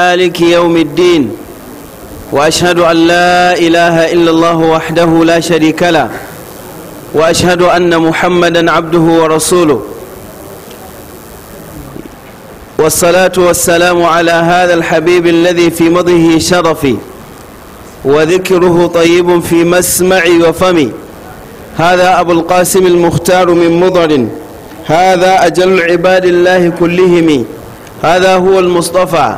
مالك يوم الدين، واشهد ان لا اله الا الله وحده لا شريك له، واشهد ان محمدا عبده ورسوله، والصلاه والسلام على هذا الحبيب الذي في مضه شرفي وذكره طيب في مسمعي وفمي. هذا ابو القاسم المختار من مضر، هذا اجل عباد الله كلهم، هذا هو المصطفى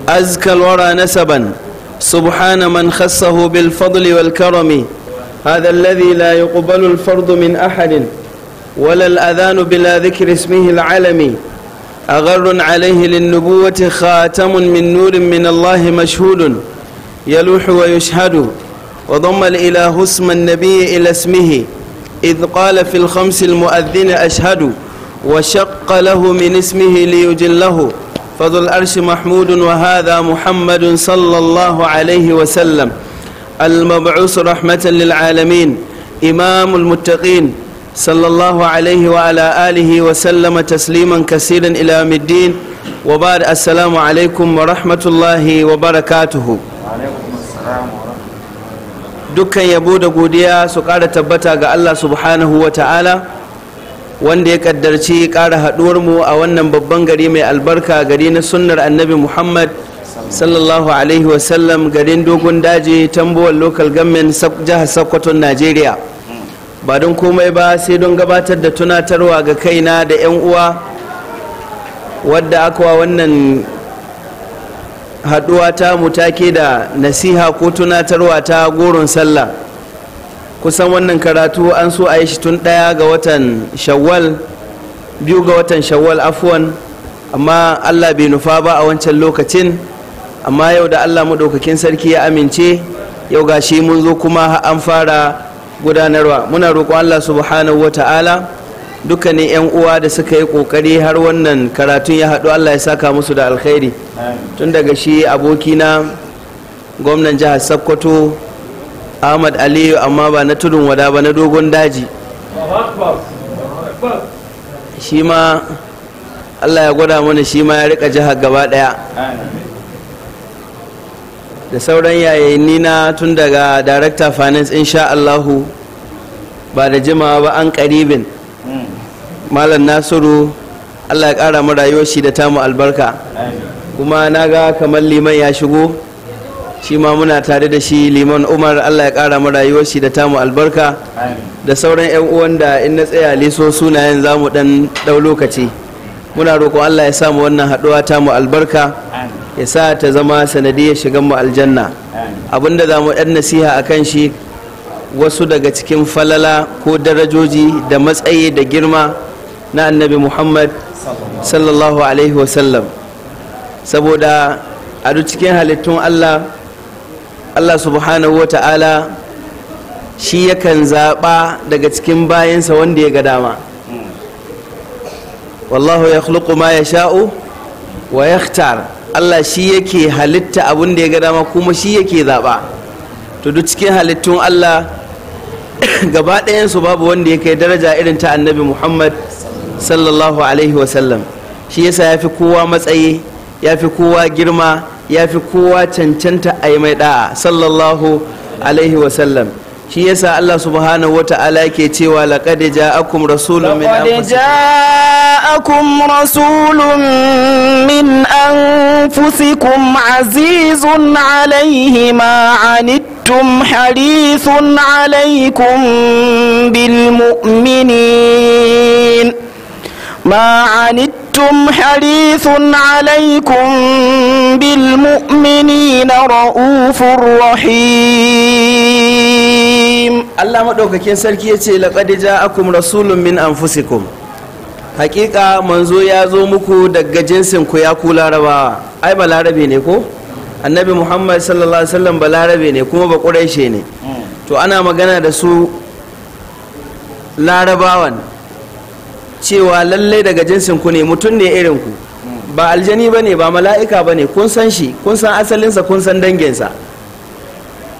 أزكى الورى نسبا، سبحان من خصه بالفضل والكرم. هذا الذي لا يقبل الفرض من أحد ولا الأذان بلا ذكر اسمه العلمي. أغر عليه للنبوة خاتم من نور من الله مشهود يلوح ويشهد. وضم الإله اسم النبي إلى اسمه إذ قال في الخمس المؤذن أشهد، وشق له من اسمه ليجله، فذو الأرش محمود. وهذا محمد صلى الله عليه وسلم المبعوث رحمة للعالمين إمام المتقين، صلى الله عليه وعلى آله وسلم تسليما كثيرا إلى يوم الدين. وبعد، السلام عليكم ورحمة الله وبركاته. Dukkan yabo da godiya su ƙara tabbata ga Allah subhanahu wa ta'ala, wanda ya kaddarci ƙara haɗuwar mu a wannan babban gari mai albarka, gari na sunnar Annabi Muhammad sallallahu alaihi wasallam, garin Dogon Daji, Tambuwal Local Government, jihar Sokoto, Najeriya. Ba don komai ba sai don gabatar da tunatarwa ga kaina da 'yan uwa, wadda aka wa wannan haɗuwa ta mu take da nasiha ko tunatarwa ta goron sallah. Kusan wannan karatu an so a yi shi tun 1 ga watan Shawwal, 2 ga watan Shawwal, afuwan, amma Allah bai nufa ba a wancan lokacin. Amma yau da Allah maɗaukakin sarki ya amince, yau gashi mun zo kuma an fara gudanarwa. Muna roƙon Allah subhanahu wa ta'ala, dukkanin 'yan uwa da suka yi ƙoƙari har wannan karatun ya haɗu, Allah ya saka musu da alkhairi, tun daga shi abokina gwamnan jihar Sokoto Ahmad Aliyu, amma ba na Tudun Wada ba, na Dogon Daji. Shi ma Allah ya gwada mana shi ma ya rika jihar gaba daya, da sauran yayayenni na, tun daga Director Finance, insha Allahu ba da jimawa ba an karibin, Malam Nasiru, Allah ya kara mu rayuwar shi da tamu albarka. Kuma na ga kamar liman ya shigo, shi ma muna tare da shi, Liman Umar, Allah ya kara mu rayuwar shi da tamu albarka, da sauran 'yan uwan da in na tsaya liso sunayen za mu dan dau lokaci. Muna roƙon Allah ya samu wannan haɗuwa tamu albarka, ya sa ta zama sanadiyar shigan mu aljanna. Abinda za mu ɗan nasiha a kan shi, wasu daga cikin falala ko darajoji da matsayi da girma na Annabi Muhammad sallallahu alaihi wasallam, saboda a duk cikin halittun Allah, Allah subhanahu wa ta'ala shi yakan zaɓa daga cikin bayansa wanda ya ga dama. Wallahu ya ma ya sha'u wa yakhtar. Allah shi yake halitta abin da ya ga dama kuma shi yake zaɓa. To, duk cikin halittun Allah gaba ɗayansu babu wanda ya kai daraja irin ta Annabi Muhammad sallallahu alaihi wasallam. Shi yasa ya fi kowa matsayi, ya fi kowa girma, ya fi kowa cancanta a yi mai da'a, sallallahu alaihi wasallam. Shi yasa Allah subhanahu wa ta'ala yake cewa: laqad ja'akum rasulun min لقد anfusikum جاءكم رسول من أنفسكم عزيز عليه ما عنتم حريص عليكم بالمؤمنين ما عنتم حريص عليكم بالمؤمنين رؤوف رحيم. Allah maɗaukakin sarki ya ce: laqad ja'akum rasulun min anfusikum. Hakika manzo ya zo muku daga jinsin ku, ya ku Larabawa. Ai Balarabe ne ko? Annabi Muhammad sallallahu alaihi wasallam Balarabe ne kuma ba Quraishe ne. To, ana magana da su Larabawan cewa lallai daga jinsin ku ne, mutum ne irin ku, ba aljani ba ne, ba mala'ika ba ne. Kun san shi, kun san asalinsa, kun san danginsa.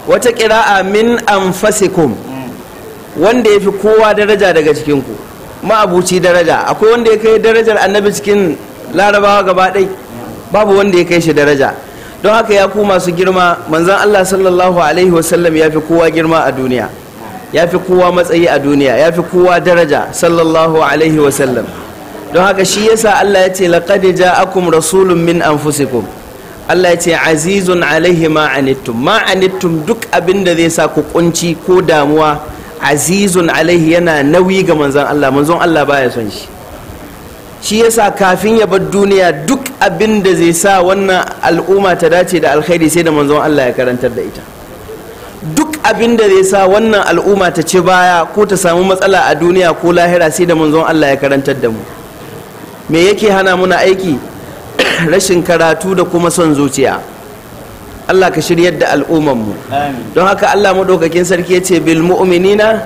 Wata ƙira'a min anfasikum, wanda ya fi kowa daraja daga cikinku, ma'abuci daraja. Akwai wanda ya kai darajar Annabi cikin Larabawa gaba ɗai? Babu wanda ya kai shi daraja. Don haka ya ku masu girma, manzon Allah sallallahu alaihi wasallam ya fi kowa girma a duniya, ya fi kowa matsayi a duniya, ya fi kowa daraja, sallallahu alaihi wasallam. Don haka shi yasa Allah ya ce laqad ja'akum rasulun min anfusikum. Allah ya ce azizun alaihi ma anittum, ma anittum duk abin da zai sa ku kunci ko damuwa, azizun alaihi yana nauyi ga manzon Allah. Manzon Allah baya son shi. Shi yasa kafin ya bar duniya duk abin da zai sa wannan al'umma ta dace da alkhairi sai da manzon Allah ya karantar da ita. Duk abin da zai sa wannan al'umma ta ci baya ko ta samu matsala a duniya ko lahira sai da manzon Allah ya karantar da mu. Me yake hana muna aiki? Rashin karatu da kuma son zuciya. Allah ka shiryar da al'umman mu. Don haka Allah madaukakin sarki ya ce bil mu'minina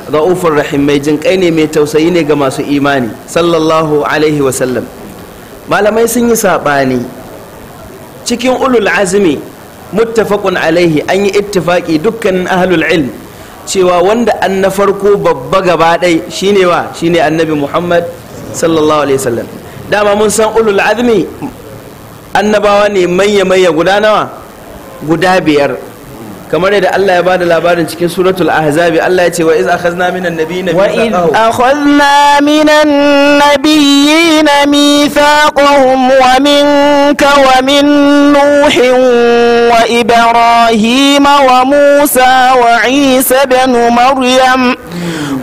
ra'ufur rahim, mai jinƙai ne, mai tausayi ne ga masu imani, sallallahu alaihi wasallam. Malamai sun yi saɓani cikin ulul azmi, muttafaqun alaihi, an yi ittifaqi dukkanin ahlul ilm cewa wanda an na farko babba gaba ɗai shine wa? Shine annabi Muhammad sallallahu alaihi wasallam. Dama mun san ulul azmi annabawa ne manya manya guda nawa? Guda biyar, kamar yadda Allah ya bada labarin cikin suratul ahzabi. Allah ya ce wa iz akhadna minan nabiyina mithaqahum, wa iz akhadna minan nabiyina mithaqahum wa minka wa min nuhin wa ibrahim wa musa wa isa ibn maryam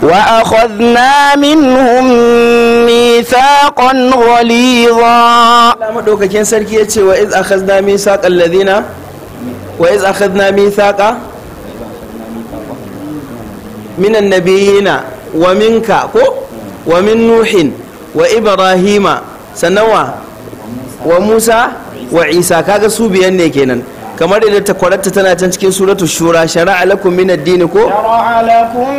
wa akhadna minhum mithaqan ghalidha. Allah madaukakin sarki ya ce wa iz akhadna mithaqal ladina wa iz akhadna mithaqa minan nabiyina wa minka ko wa min nuhin wa ibrahima sanawa wa musa wa isa. Kaga su biyan ne kenan, kamar yadda takwararta tana can cikin suratu shura, shara'a lakum min ad-din ko shara'a lakum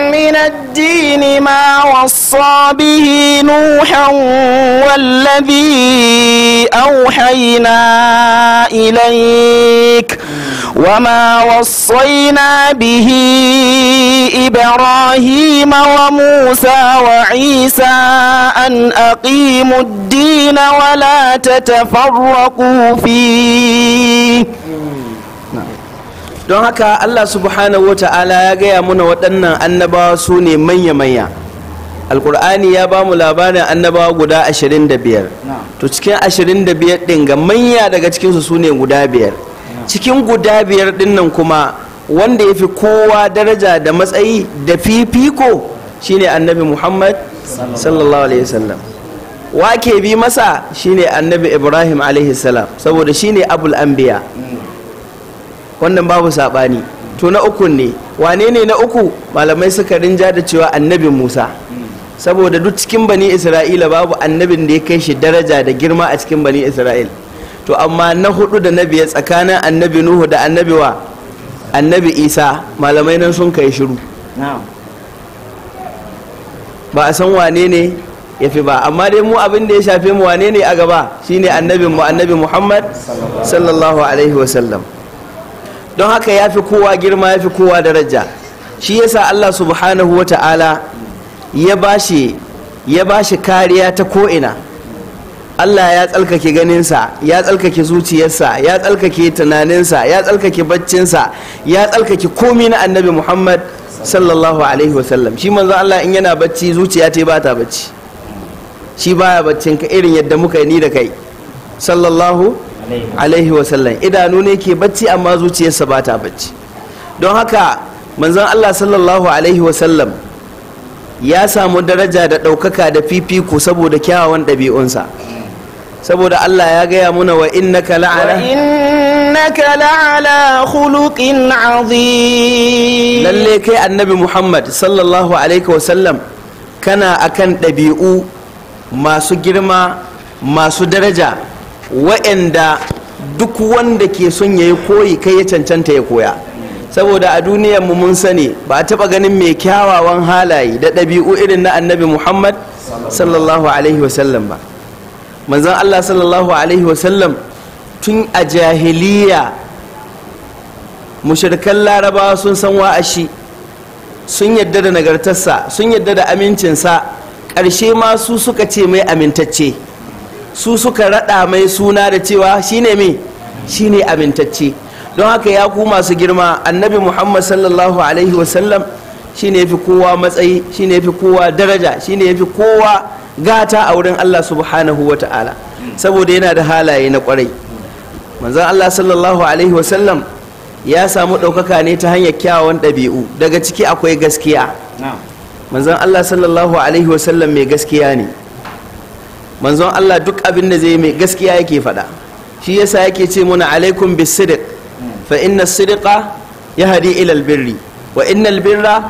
min ad-din ma wassa bihi nuhan walladhi awhayna ilayk وما وصينا به إبراهيم وموسى وعيسى أن أقيموا الدين ولا تتفرقوا فيه. Don haka Allah subhanahu wata'ala ya gaya muna waɗannan annabawa su ne manya-manya. Alƙur'ani ya ba mu labarin annabawa guda 25. To cikin 25 ɗin ga manya daga cikinsu su ne guda biyar. Cikin guda biyar ɗin nan kuma wanda ya fi kowa daraja da matsayi da fifiko shine annabi Muhammad sallallahu alaihi wasallam. Wa ke bi masa shine annabi Ibrahim alaihi salam, saboda shine abul anbiya. Wannan babu saɓani. To na uku ne, wane ne na uku? Malamai suka rinja da cewa annabi Musa, saboda duk cikin bani Isra'ila babu annabin da ya kai shi daraja da girma a cikin bani Isra'il. To amma na hudu da na biyar tsakanin annabi Nuhu da annabi wa? Annabi Isa, malamai nan sun kai shiru. Ba a san wane ne ya fi ba, amma dai mu abin da ya shafe mu wane ne a gaba shine annabin mu annabi Muhammad sallallahu alaihi wasallam. Don haka ya fi kowa girma, ya fi kowa daraja. Shi yasa Allah subhanahu wa ta'ala ya bashi kariya ta ko'ina. Allah ya tsalkake ganinsa, ya tsalkake zuciyarsa, ya tsalkake tunaninsa, ya tsalkake baccinsa, ya tsalkake komi na annabi Muhammad sallallahu alaihi wasallam. Shi manzo Allah in yana bacci zuciya ta ba ta bacci, shi baya baccin ka irin yadda muka yi ni da kai sallallahu alaihi wasallam. Idanu ne ke bacci amma zuciyarsa ba ta bacci. Don haka manzon Allah sallallahu alaihi wasallam ya samu daraja da ɗaukaka da fifiko saboda kyawawan ɗabi'unsa. Saboda Allah ya gaya muna wa innaka la'ala wa innaka la'ala khuluqin azim. Lalle kai annabi Muhammad sallallahu alaihi wasallam kana akan ɗabi'u masu girma masu daraja, wa'anda duk wanda ke son yayi koyi kai ya cancanta ya koya. Saboda a duniyar mu mun sani ba a taɓa ganin mai kyawawan halaye da ɗabi'u irin na annabi Muhammad sallallahu alaihi wasallam ba. Manzon Allah sallallahu alaihi wasallam tun a jahiliya mushrikan larabawa sun san wa'ashi, sun yadda da nagartarsa, sun yadda da amincinsa. Ƙarshe ma su suka ce mai amintacce, su suka raɗa mai suna da cewa shine mai Shine amintacce. Don haka ya ku masu girma, Annabi Muhammad sallallahu alaihi wasallam shine yafi kowa matsayi, shine yafi kowa daraja, shine yafi kowa gata a wurin Allah subhanahu wa ta'ala, saboda yana da halaye na kwarai. Manzon Allah sallallahu alaihi wasallam ya samu ɗaukaka ne ta hanyar kyawawan ɗabi'u, daga ciki akwai gaskiya. Manzon Allah sallallahu alaihi wasallam mai gaskiya ne. Manzon Allah duk abin da zai mai gaskiya yake faɗa. Shi yasa yake ce muna alaikum bis-sidq fa inna as-sidqa yahdi ila al-birri wa inna al-birra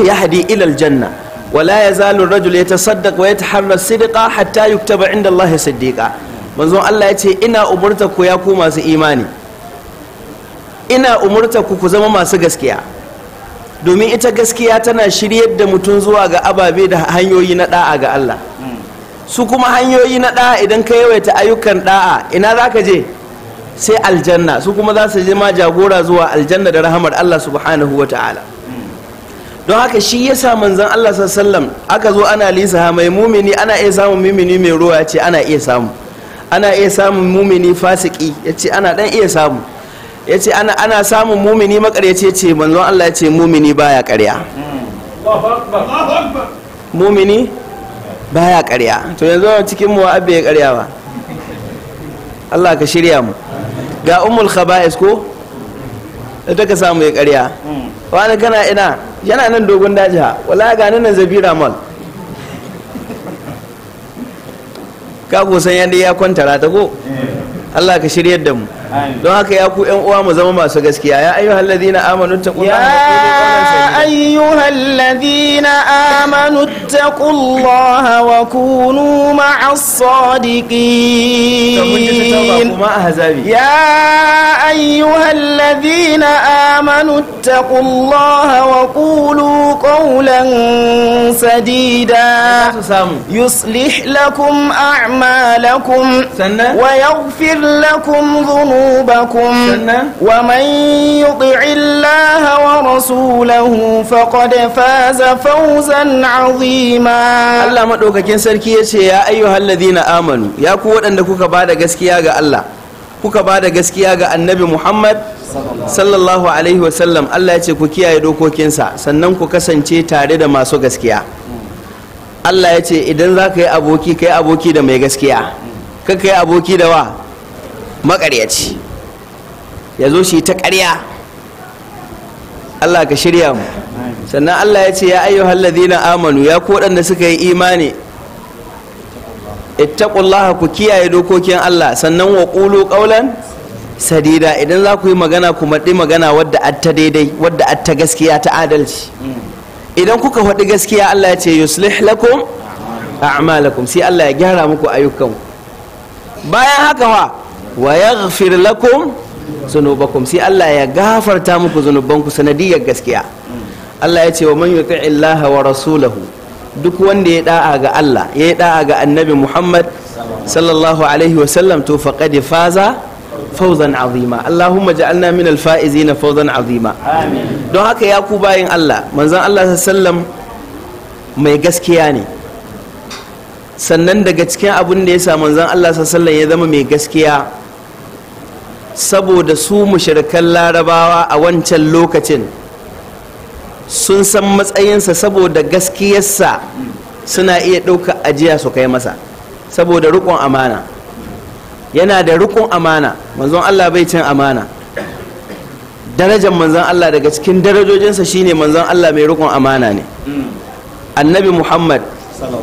yahdi ila al-janna wa la yazalu ar-rajulu yatasaddaq wa yataharra as-sidqa hatta yuktaba inda Allah siddiqa. Manzon Allah ya ce ina umurta ku ya ku masu imani, ina umurta ku ku zama masu gaskiya, domin ita gaskiya tana shiryar da mutum zuwa ga ababe da hanyoyi na da'a ga Allah. Su kuma hanyoyi na da'a, idan ka yawaita ayyukan da'a, ina za ka je? Sai aljanna. Su kuma za su je ma jagora zuwa aljanna da rahamar Allah subhanahu wa ta'ala. Don haka shi yasa manzon Allah sallallahu alaihi wasallam aka zo ana lisa mai mumini, ana iya samun mumini mai ruwa, ce ana iya samu, ana iya samun mumini fasiki, ya ce ana dan iya samu, ya ce ana samun mumini makaryaci, ya ce manzon Allah ya ce mumini baya karya. Mumini baya karya. To yanzu cikin mu abbe ya karya ba? Allah ka shirya mu. Ga ummul khaba'is ko ita ka samu ya karya. Wani kana ina yana nan dogon daji, ha wallahi ga nan Zabira Mall, ka kusan yadda ya kwantara ta ko. Allah ka shiryar da mu. Don haka ya ku ƴan uwa mu zama masu gaskiya. Ya ayyuhal ladina amanu taqullaha ya ayyuhal ladina amanu taqullaha wa kunu ma'as sadiqin. Ya ayyuhal ladina amanu taqullaha wa qulu qawlan sadida yuslih lakum a'malakum wa yaghfir lakum ذنوبكم ومن يطع الله ورسوله فقد فاز فوزا عظيما. Allah madaukakin sarki yace ya ayyuhal ladina amanu, ya ku waɗanda kuka bada gaskiya ga Allah, kuka bada gaskiya ga Annabi Muhammad sallallahu alaihi wasallam, Allah yace ku kiyaye dokokinsa sannan ku kasance tare da masu gaskiya. Allah yace idan za ka yi aboki, ka yi aboki da mai gaskiya, ka yi aboki da wa maƙaryaci, ya zo shi ta ƙarya. Allah ka shirya mu. Sannan Allah ya ce ya ayyuhal ladina amanu, ya ku waɗanda suka yi imani, ittaqullaha, ku kiyaye dokokin Allah, sannan wa qulu qawlan sadida, idan za ku yi magana ku maɗi magana wadda atta daidai, wadda atta gaskiya ta adalci. Idan kuka faɗi gaskiya, Allah ya ce yuslih lakum a'malakum, sai Allah ya gyara muku ayyukanku. Bayan haka fa wa yaghfir lakum zunubakum, sai Allah ya gafarta muku zunubanku sanadiyar gaskiya. Allah ya ce wa man yuti illaha wa rasulahu, duk wanda ya da'a ga Allah, ya da'a ga Annabi Muhammad sallallahu alaihi wa sallam, to faqad faza fawzan azima. Allahumma ja'alna min alfaizina fawzan azima. Amin. Don haka ya ku bayin Allah, manzon Allah sallallahu mai gaskiya ne. Sannan daga cikin abin da ya sa manzon Allah sallallahu ya zama mai gaskiya, saboda su mushrikan Larabawa a wancan lokacin sun san matsayinsa, saboda gaskiyarsa suna iya ɗauka ajiya su kai masa, saboda riƙon amana. Yana da riƙon amana. Manzon Allah bai cin amana. Darajar manzon Allah, daga cikin darajojinsa shine manzon Allah mai riƙon amana ne. Annabi Muhammad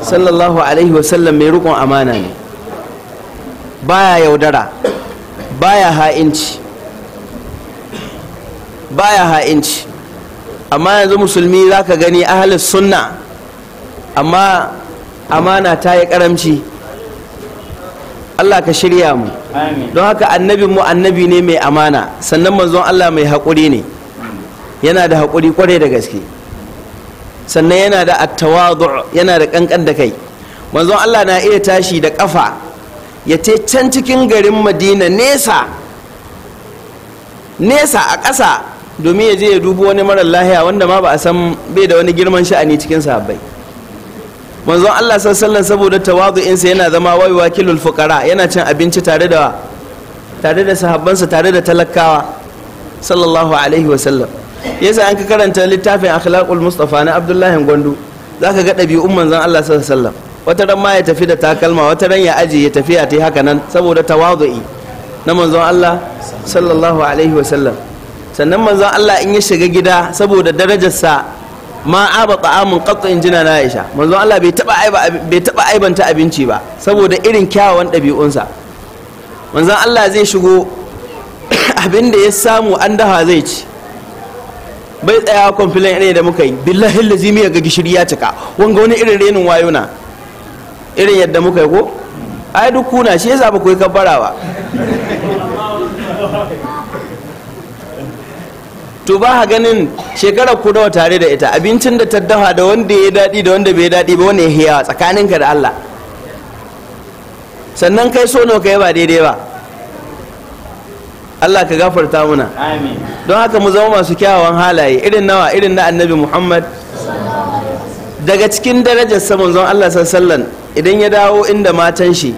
sallallahu alaihi wasallam mai riƙon amana ne, baya yaudara, baya ha'inci, baya ha'inci. Amma yanzu musulmi zaka gani ahlus sunna, amma amana ta yi karamci. Allah ka shirya mu. Don haka annabin mu annabi ne mai amana, sannan manzon Allah mai haƙuri ne, yana da haƙuri kwarai da gaske, sannan yana da attawadu, yana da kankan da kai. Manzon Allah na iya tashi da kafa ya te can cikin garin Madina, nesa nesa a ƙasa, domin ya je ya dubi wani marar lahiya wanda ma ba a san bai da wani girman sha'ani cikin sahabbai. Manzon Allah sallallahu alaihi wasallam saboda tawadu'insa yana zama wai wakilul fuqara, yana cin abinci tare da tare da sahabbansa, tare da talakawa, sallallahu alaihi wasallam. Yasa an ka karanta littafin Akhlaqul Mustafa na Abdullahi Gwandu, zaka ga ɗabi'un manzon Allah sallallahu alaihi wasallam. Wata ran ma ya tafi da takalma, wata ran ya aje ya tafiya ta haka nan saboda tawadu'i na manzon Allah sallallahu alaihi wasallam. Sannan manzon Allah in ya shiga gida saboda darajarsa, ma aba ta'amun qattu, in jina na Aisha, manzon Allah bai taba aibanta abinci ba saboda irin kyawawan ɗabi'unsa. Manzon Allah zai shigo, abin da ya samu an daha zai ci, bai tsaya complain irin da muka yi, "Billahi lazi miya ga gishiri ya cika, wanga wani irin renin wayo na," irin yadda muka yi. Ko ai duk kuna shi yasa ba ku yi kabbara ba. To ba ha ganin shekarar ku nawa tare da ita, abincin da ta dafa da wanda ya daɗi da wanda bai daɗi ba, wanda ya hiyawa tsakaninka da Allah? Sannan kai so nawa kai ba daidai ba? Allah ka gafarta muna. Amin. Don haka mu zama masu kyawawan halaye irin nawa, irin na Annabi Muhammad. Daga cikin darajar sa, manzon Allah sallallahu, idan ya dawo inda matan shi,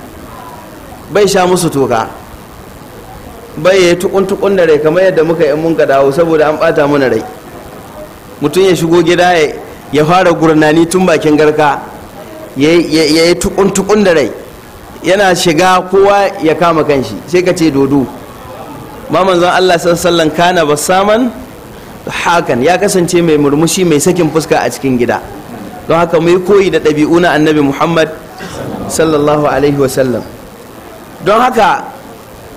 bai sha musu toka, bai yi tukun tukun da rai kamar yadda muka yi mun ka dawo saboda an bata mana rai. Mutum ya shigo gida ya fara gurnani tun bakin garka, ya yi tukun tukun da rai, yana shiga kowa ya kama kanshi, sai ka ce dodo ma. Manzon Allah sallallahu kana basaman hakan, ya kasance mai murmushi, mai sakin fuska a cikin gida. Don haka mu yi koyi da ɗabi'u na Annabi Muhammad sallallahu alaihi wasallam. Don haka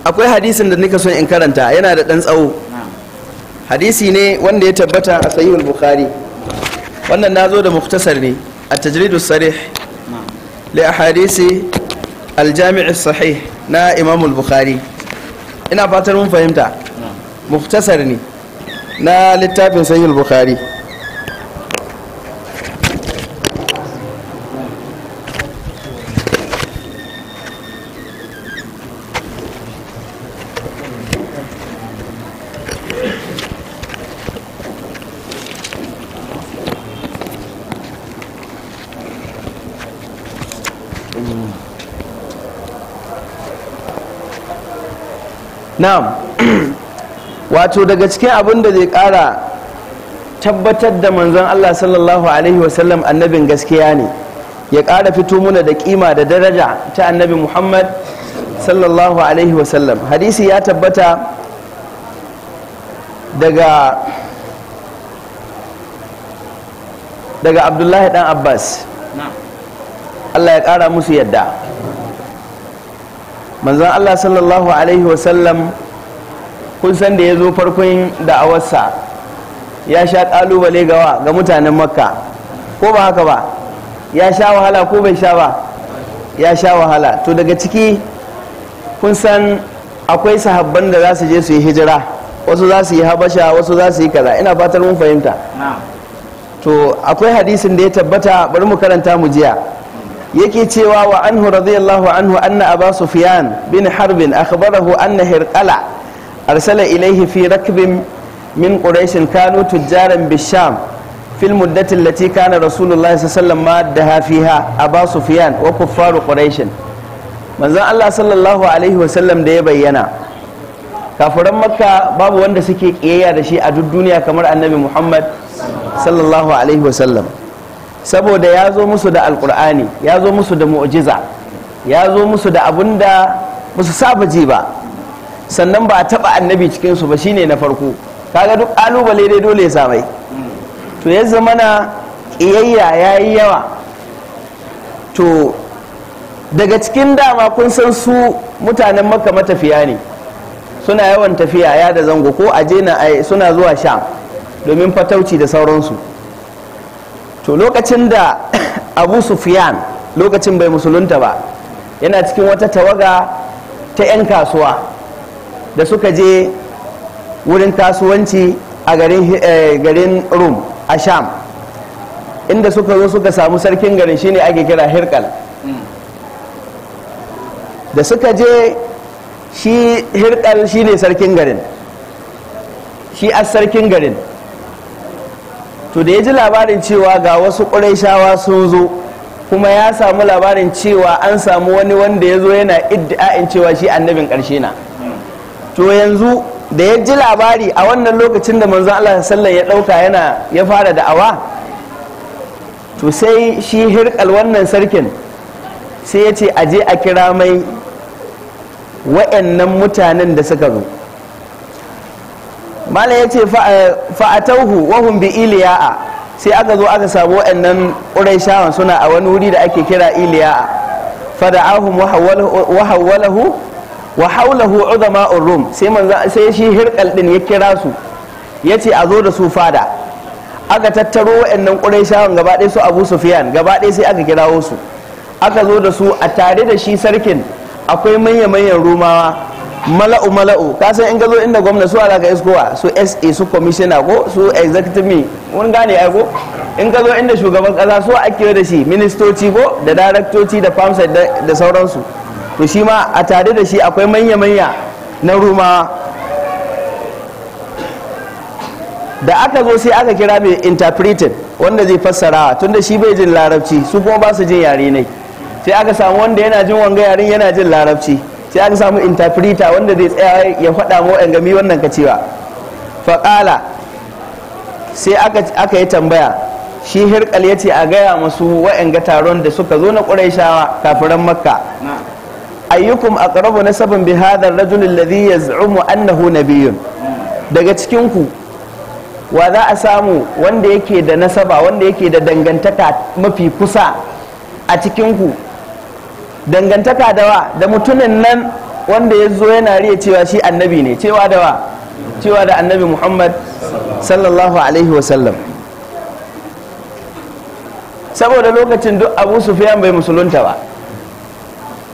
akwai hadisin da nika son in karanta, yana da ɗan tsawo. Hadisi ne wanda ya tabbata a Sahihul Bukhari. Wannan na zo da muktasar ne, a tajridus sarih li ahadisi al-jami' sahih na Imam Bukhari. Ina fatar mun fahimta, muktasar ne na littafin Sahihul Bukhari. Na'am, wato daga cikin abin da zai kara tabbatar da manzon Allah sallallahu alaihi wasallam annabin gaskiya ne, ya kara fito muna da kima da daraja ta Annabi Muhammad sallallahu alaihi wasallam, hadisi ya tabbata daga Abdullahi dan Abbas, Allah ya kara musu yadda. Manzon Allah sallallahu alaihi wasallam, kun san da ya zo farkon da'awarsa ya sha kalubale gawa ga mutanen Makka, ko ba haka ba? Ya sha wahala ko bai sha ba? Ya sha wahala. To daga ciki, kun san akwai sahabban da za su je su yi hijira, wasu za su yi Habasha, wasu za su yi kaza. Ina fatar mun fahimta. To akwai hadisin da ya tabbata, bari mu karanta mu jiya. Yake cewa, wa anhu radiyallahu anhu anna Aba Sufyan bin Harbin akhbarahu anna Hirqala arsala ilayhi fi rakbin min Quraish kanu tujjaran bisham fi almuddati allati kana Rasulullah sallallahu alaihi wasallam maddaha fiha Aba Sufyan wa kuffaru Quraish. Manzon Allah sallallahu alaihi wasallam da ya bayyana, kafiran Makka babu wanda suke kiyayya da shi a duk duniya kamar Annabi Muhammad sallallahu alaihi wasallam, saboda ya zo musu da Alkur'ani, ya zo musu da mu'jiza, ya zo musu da abun da ba su saba ji ba, sannan ba a taba annabi cikinsu ba, shine na farko. Kaga duk kalubale dai dole ya samai. To ya zama na ƙiyayya ya yi yawa. To daga cikin dama, kun san su mutanen Makka matafiya ne, suna yawan tafiya ya da zango ko aje na suna zuwa Sham domin fatauci da sauransu. To lokacin da Abu Sufyan, lokacin bai musulunta ba, yana cikin wata tawaga ta 'yan kasuwa da suka je wurin kasuwanci a garin Rum a Sham, inda suka zo suka samu sarkin garin, shine ake kira Hirkal. Da suka je, shi Hirkal shine sarkin garin, shi as sarkin garin. To da ya ji labarin cewa ga wasu ƙurayshawa sun zo, kuma ya samu labarin cewa an samu wani wanda ya zo yana iddi'a'in cewa shi annabin ƙarshe na. To yanzu da ya ji labari a wannan lokacin da manzon Allah sallallahu ya dauka yana ya fara da'awa, to sai shi Hirkal wannan sarkin sai ya ce a je a kira mai wa'annan mutanen da suka zo. Malam ya ce fa'atauhu wahum bi Iliya'a, sai aka zo aka samu wa'annan Qurayshawan suna a wani wuri da ake kira Iliya'a. Fada'ahum wa hawwalahu wa hawlahu uzama'ur Rum, sai manzo sai shi Hirkal din ya kira su yace a zo da su fada. Aka tattaro wa'annan Qurayshawan gaba ɗaya, su Abu Sufyan gaba ɗaya sai aka kirawo su, aka zo da su. A tare da shi sarkin akwai manya-manyan Rumawa, mala'u mala'u. Ka san in ka zo inda gwamna su ala ka iskowa su SA, su commissioner ko su executive me, mun gane ai ko. In ka zo inda shugaban kasa su ake da shi ministoci ko da daraktoci da famsa da sauransu. To shi ma a tare da shi akwai manya-manya na Rumawa. Da aka zo sai aka kira mai interpreting wanda zai fassara, tunda shi bai jin larabci su kuma ba su jin yare ne. Sai aka samu wanda yana jin wanga yaren yana jin larabci, sai aka samu interpreter wanda zai tsaya ya faɗa mu wa'yan gami wannan kacewa. Faƙala sai aka yi tambaya, shi Hirkal ya ce a gaya masu wa'yan ga taron da suka zo na Qurayshawa kafiran Makka, ayyukum aqrabu nasaban bi hadha ar-rajul alladhi yaz'umu annahu nabiyyun. Daga cikin ku wa za a samu wanda yake da nasaba, wanda yake da dangantaka mafi kusa a cikin ku, dangantaka da wa? Da mutumin nan wanda ya zo yana riya cewa shi annabi ne, cewa da wa? Cewa da annabi Muhammad sallallahu alaihi wasallam. Saboda lokacin duk Abu Sufyan bai musulunta ba.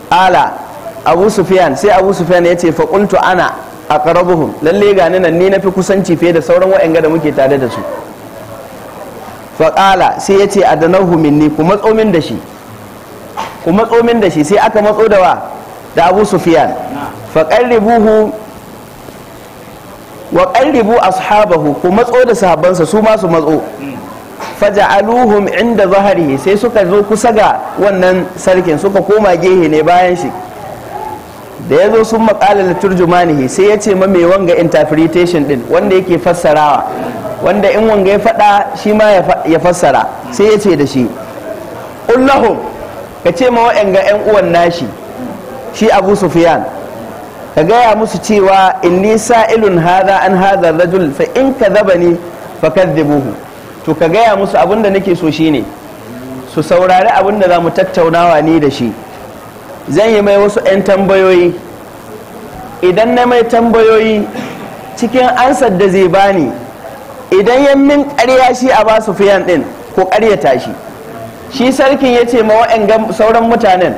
Ala Abu Sufyan, sai Abu Sufyan ya ce fa qultu ana aqrabuhum, lalle ga ni nan ni nafi kusanci fiye da sauran wa'anga da muke tare da su. Fa qala sai ya ce adanahu minni, ku matso min da shi, ku matso min da shi. Sai aka matso da wa? Da Abu Sufyan. Fa qarribuhu wa qarribu ashabahu, ku matso da sahabbansa su ma su matso. Faja'aluhum inda zahrihi, sai suka zo kusa ga wannan sarkin, suka koma gehe ne bayan shi. Da ya zo sun maƙala da turjumanihi, sai ya ce ma mai wanga interpretation din wanda yake fassarawa, wanda in wanga ya faɗa shi ma ya fassara, sai ya ce da shi ullahum, ka ce ma wa'anga 'yan uwan nashi shi Abu Sufyan, ka gaya musu cewa inni sa'ilun hadha an hadha rajul fa in kadhabani fa kadhibuhu. To ka gaya musu abinda nake so shine su saurari abinda za mu tattaunawa ni da shi. Zan yi mai wasu 'yan tambayoyi, idan na mai tambayoyi cikin ansar da zai bani, idan ya min ƙarya shi Abu Sufyan din ko ƙaryata shi. Shi sarkin ya ce ma wa'yan sauran mutanen,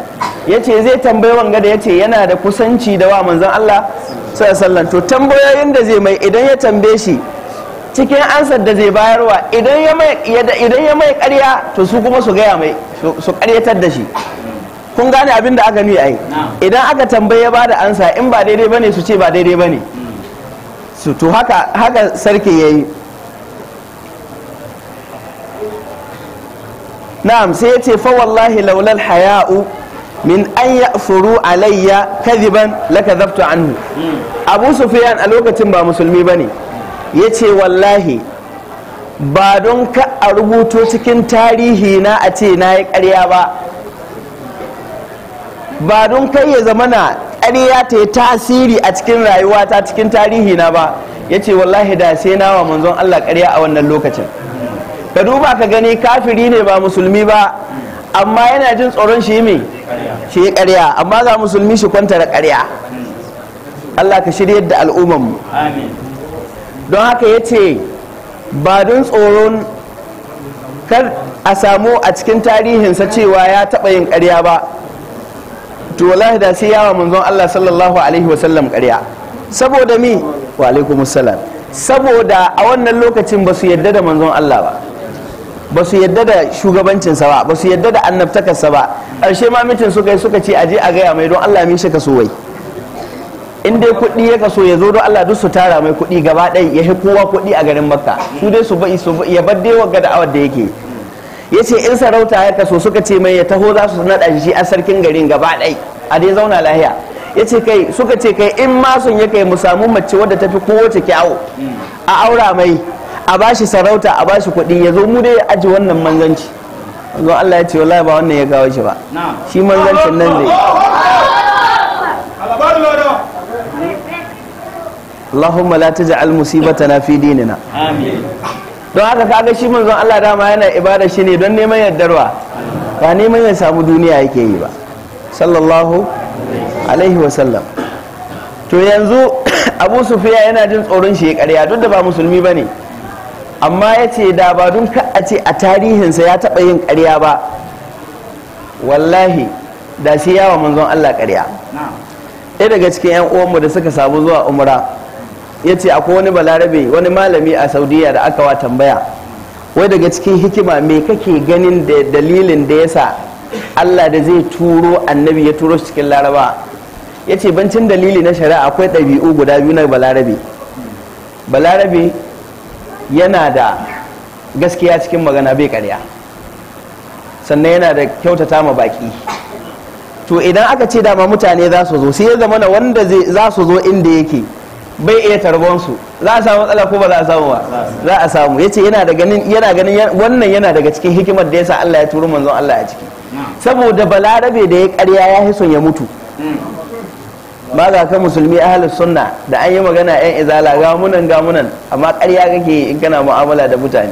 ya ce zai tambayi wanga da ya ce yana da kusanci da wa manzon Allah sallallahu alaihi wasallam. To tambayoyin da zai mai, idan ya tambaye shi cikin ansar da zai bayarwa, idan ya mai ƙarya to su kuma su gaya mai, su ƙaryatar da shi. Kun gane abin da aka nuna ai? Idan aka tambaye ya bada ansa, in ba daidai bane su ce ba daidai bane. Su to haka haka sarki yayi. Na'am, sai ya ce fa wallahi laulal haya'u min an ya'furu alayya kadhiban lakadhabtu anhu. Abu Sufyan a lokacin ba musulmi bane, yace wallahi ba don ka a rubuto cikin tarihi na a ce na yi ƙarya ba, ba don kai ya zama na ƙarya ta yi tasiri a cikin rayuwata cikin tarihi na ba, ya ce wallahi da sai na wa manzon Allah ƙarya a wannan lokacin. Ka duba ka gani, kafiri ne ba musulmi ba, amma yana jin tsoron shi me shi ƙarya, amma ga musulmi shi kwanta da ƙarya. Allah ka shiryar da al'umman mu. Amin. Don haka ya ce ba don tsoron kar a samu a cikin tarihinsa cewa ya taɓa yin ƙarya ba, to wallahi da sai yawa manzon Allah sallallahu alaihi wasallam ƙarya. Saboda mi? Wa alaikumussalam. Saboda a wannan lokacin ba su yadda da manzon Allah ba, ba su yadda da shugabancinsa ba, ba su yadda da annabtakarsa ba. Ƙarshe ma mitin suka yi suka ce aje a gaya mai don Allah min shi kaso wai, in dai kuɗi ya kaso ya zo don Allah duk su tara mai kuɗi gaba ɗaya, ya kowa kuɗi a garin Makka, su dai su bai su ya bar dai wagga da'awar da yake. Ya ce in sarauta ya kaso, suka ce mai ya taho za su naɗa shi a sarkin garin gaba ɗaya, a dai zauna lahiya. Ya ce kai, suka ce kai in ma sun ya kai mu samu mace wadda tafi kowace kyawu a aura mai, a bashi sarauta, a bashi kuɗi, ya zo mu dai ya aji wannan manzanci. Manzon Allah ya ce wallahi ba wannan ya kawo shi ba, shi manzancin nan zai. Allahumma la taj'al musibatana fi dinina. Amin. Don haka kaga shi manzon Allah dama yana ibada shi ne don neman yardarwa, ba neman ya samu duniya yake yi ba, sallallahu alaihi wasallam. To yanzu Abu Sufyan yana jin tsoron shi ya ƙarya, duk da ba musulmi bane, amma ya ce da ba dun ka a ce a tarihinsa ya taɓa yin ƙarya ba, wallahi da sai yawa manzon Allah ƙarya. Ɗaya daga cikin 'yan uwanmu da suka samu zuwa umra ya ce akwai wani balarabe, wani malami a Saudiya da aka wa tambaya, wai daga cikin hikima me kake ganin da dalilin da yasa Allah da zai turo annabi ya turo shi cikin Laraba? Ya ce bancin dalili na shari'a akwai ɗabi'u guda biyu na balarabe. Balarabe yana da gaskiya cikin magana, bai ƙarya, sannan yana da kyautata ma baƙi. To idan aka ce dama mutane za su zo, sai ya zama na wanda za su zo inda yake bai iya tarbonsu, za a samu matsala ko ba za a samu ba? Za a samu. Yace yana da ganin, yana ganin wannan yana daga cikin hikimar da yasa Allah ya turo manzon Allah a ciki, saboda balarabe da ya ƙarya ya hison ya mutu. Ba ga ka musulmi ahlus sunna da an yi magana yan izala ga munan ga munan, amma ƙarya kake in kana mu'amala da mutane.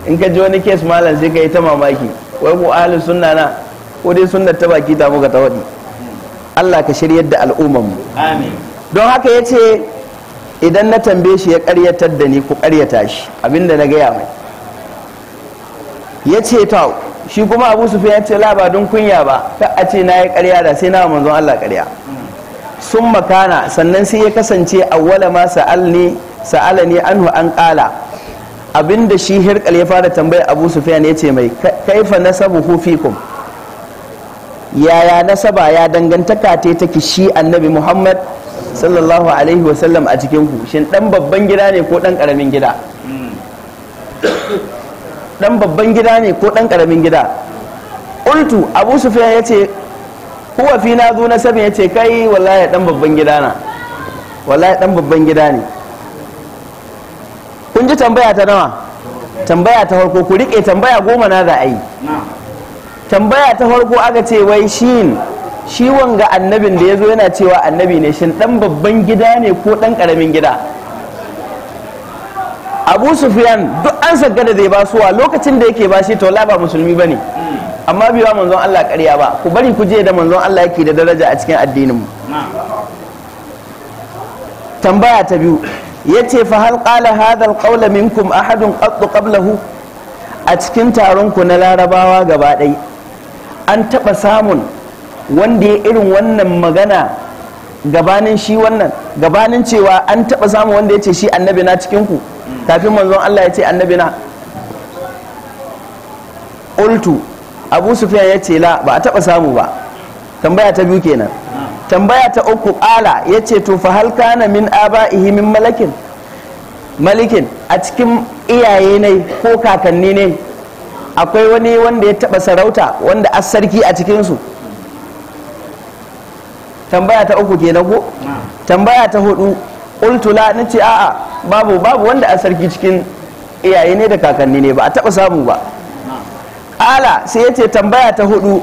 In ka ji wani kes malam sai ka yi ta mamaki, wai mu ahlus sunna na ko dai sunnar ta baki ta muka ta waɗi. Allah ka shiryar da al'umman mu. Amin. Don haka yace idan na tambaye shi ya ƙaryatar da ni, ku ƙaryata shi abinda na gaya mai. Yace to shi kuma Abu Sufyan ya ce la ba don kunya ba, ka a ce na yi ƙarya da sai na manzon Allah ƙarya. Sun makana, sannan sai ya kasance awwala ma sa'alani anhu an ƙala, abinda shi Hirkal ya fara tambaya Abu Sufyan ya ce mai kaifa nasabuhu fikum, yaya nasaba ya dangantaka ta take shi annabi Muhammad sallallahu alaihi wasallam a cikin ku, shin dan babban gida ne ko dan karamin gida? Dan babban gida ne ko dan karamin gida? Qultu, Abu Sufyan yace huwa fi na zu nasabin, yace kai wallahi dan babban gida na, wallahi dan babban gida ne. Kun ji tambaya ta nawa? Tambaya ta farko, ku rike tambaya 10 na za a yi. Tambaya ta farko aka ce wai shin shi wanga annabin da ya zo yana cewa annabi ne, shin dan babban gida ne ko dan karamin gida? Abu Sufyan duk an sagga da zai basuwa lokacin da yake bashi to la ba musulmi bane, amma bai wa manzon Allah ƙarya ba. Ku bari ku je da manzon Allah yake da daraja a cikin addinin mu. Tambaya ta biyu yace fa hal qala hadha al-qawla minkum ahadun qattu qablahu, a cikin taron ku na Larabawa gaba ɗaya an taɓa samun wanda ya irin wannan magana gabanin shi wannan, gabanin cewa an taɓa samun wanda ya ce shi annabi na cikin ku kafin manzon Allah ya ce annabi na? Qultu, Abu Sufyan ya ce la, ba a taɓa samu ba. Tambaya ta biyu kenan. Tambaya ta uku, ƙala ya ce to fa hal kana min aba'ihi min malakin, malikin, a cikin iyaye ne ko kakanni ne akwai wani wanda ya taɓa sarauta wanda as sarki a cikinsu? Tambaya ta uku kenan ko? Tambaya ta hudu, qultu la, nace a'a babu, babu wanda a sarki cikin iyaye ne da kakanni ne, ba a taɓa samu ba. Ala sai yace tambaya ta hudu,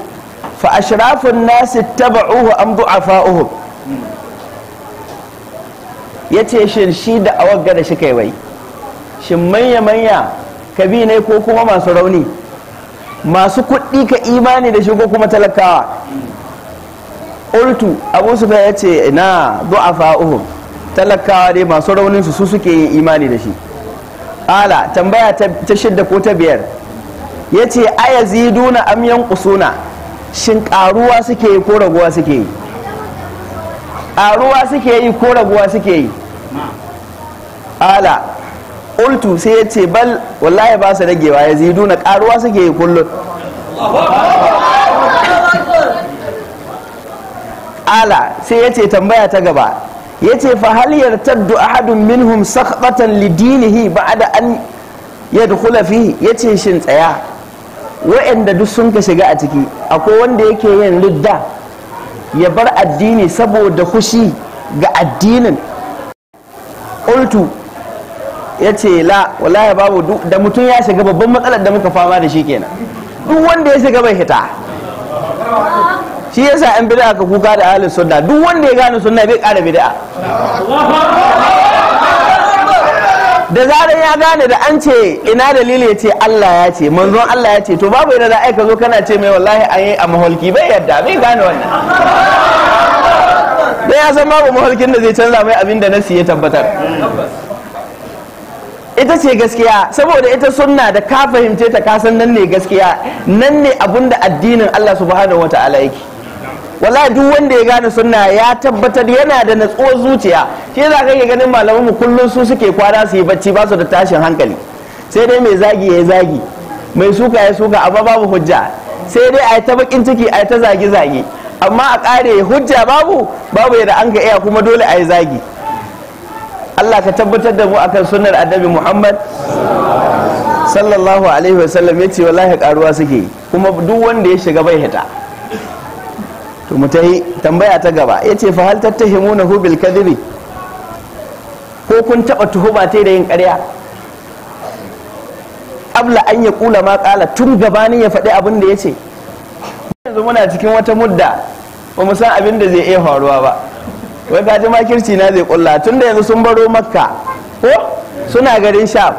fa ashrafun nasi taba'uhu am du'afa'uhum, yace shin shi da awagga da shi kai wai shin manya manya kabi ne ko kuma masu rauni, masu kuɗi ka imani da shi ko kuma talakawa? Qultu, Abu Sufyan yace ina du'afa'uhum, talakawa dai masu raunin su suke yin imani da shi. Ala tambaya ta shidda ko ta biyar yace ayaziduna am yanqusuna, shin karuwa suke yi ko raguwa suke yi? Karuwa suke yi ko raguwa suke yi? Ala qultu, sai yace bal wallahi ba su ragewa, yaziduna karuwa suke yi kullum. Ala sai yace tambaya ta gaba yace fa hal yartaddu ahadun minhum sakhtatan lidinihi ba'da an yadkhula fihi, yace shin tsaya wa'anda duk sun ka shiga a ciki akwai wanda yake yin ridda Ya bar addini saboda fushi ga addinin? Qultu, yace la wallahi babu. Da mutum ya shiga, babban matsalar da muka fama da shi kenan, duk wanda ya shiga bai hita. Shi yasa an bid'a ka kuka da ahlus sunna, duk wanda ya gane sunna bai ƙara bid'a. Da zarar ya gane, da an ce ina dalili, ya ce Allah ya ce, manzon Allah ya ce, to babu yadda za a ka zo kana ce mai wallahi an yi a maholki, bai yadda, bai gane wannan, dan ya san babu maholkin da zai canza mai abin da nasi ya tabbatar. Ita ce gaskiya, saboda ita sunna da ka fahimce ta, ka san nan ne gaskiya, nan ne abun da addinin Allah subhanahu wata'ala yake. Wallahi duk wanda ya gane sunna ya tabbatar yana da natsuwar zuciya. Shi yasa kake ganin malaman mu kullun su suke kwana su yi bacci, ba su da tashin hankali. Sai dai mai zagi ya zagi, mai suka ya suka, amma babu hujja. Sai dai a yi ta bakin ciki, a yi ta zagi zagi, amma a kare hujja babu, babu yadda an ka iya, kuma dole a yi zagi. Allah ka tabbatar da mu akan sunnar Annabi Muhammad sallallahu alaihi wasallam. Yace wallahi karuwa suke, kuma duk wanda ya shiga bai hita. To mu tahi tambaya ta gaba. Yace fa hal tattahimunahu bil kadhibi? Ko kun taba tuhuma ta da yin ƙarya? Qabla an ya kula ma qala, tun gabanin ya faɗi abin da yace. Yanzu muna cikin wata mudda ba mu san abin da zai iya faruwa ba. Wai ka ji makirci na zai kulla, tunda yanzu sun baro Makka ko suna garin Sham,